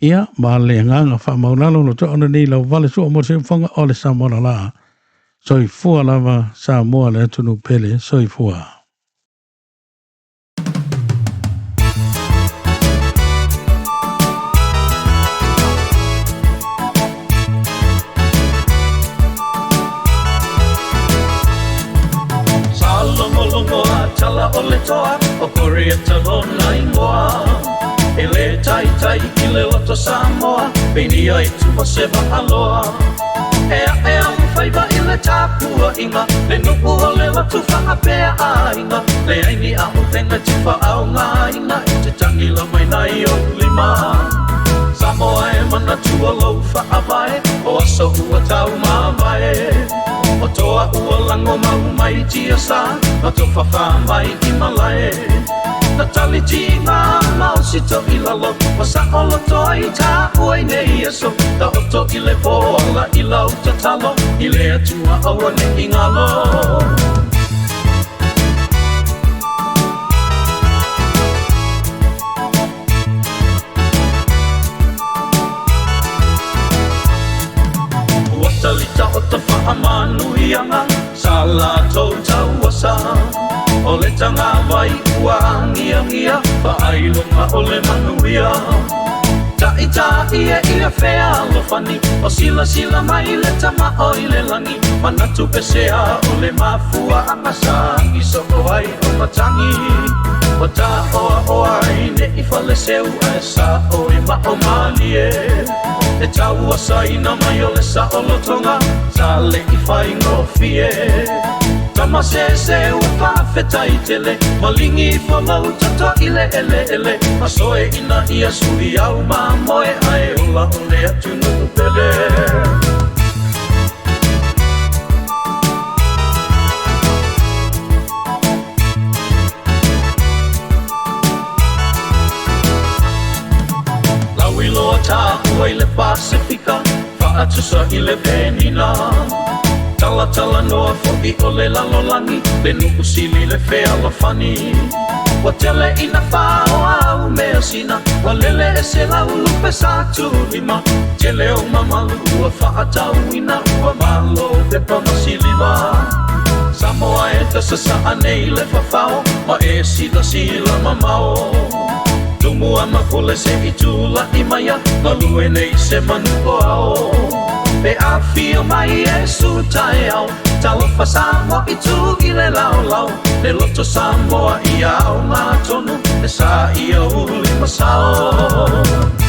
ia ma le nganga whaamaulalo lo tō ona nei lau vale sua mo se whanga o le Samoa la. Soifua lava Samoa le atunu pele, soifua. Tala o le toa o Korea talona ingoa E le tai tai i le loto Samoa Peinia i tua se vaaloa Ea ea whaiva i le tāpua inga Le nuku o le latu whaapea ainga Le aini a o tenga tifa au ngā ina I te tangila mai nai o lima Samoa e mana tua lau whaavae O aso ua tau mavae O toa ua lango mau mai tia sa Ma tō whawha mai i malae Na tali ti ngā mau sito i lalo O sa olo toi tā ue nei aso Ta oto i le pōala i lau tatalo I le atua aua ne i ngalo Talita o ta whaamanuianga Sa lātou tauasa O le tanga vai ua ngia ngia Whaailonga o le manuia Ta'i ta'i e ia whea alofani O sila sila mai le tama o i le langi Manatu pesea o le mafua anga sangi So o ai o matangi O ta oa oa i ne i whale seu E sa o i ma o malie E tau asa ina mai o le sa o lotonga Sa le i whai ngofie Tama se se ua whawhetai tele Malingi whalau tato i le ele ele Masoe ina ia suri au mā moe Ae ola o le atu nuu pele Lauiloa tāua i le Pasifika Whaatusa i le penina Tala tala noa fo'i o le lalolangi Le nuku sili le fealofani Ua tele ina whao au mea sina Ua lele e se lau lupe sa tūlima Tele o mamalu ua whaatauina Ua malo pepa masilima Samoa e tasa sa nei le whawhao Ma e sila sila mamao Tumu ama kole se i tūla i maia Nga lue nei se manu o ao Pe a fio mai e su tai au Talofa Samoa i tū i le lao lao Le loto Samoa i au ngā tonu E sa i au uli masao.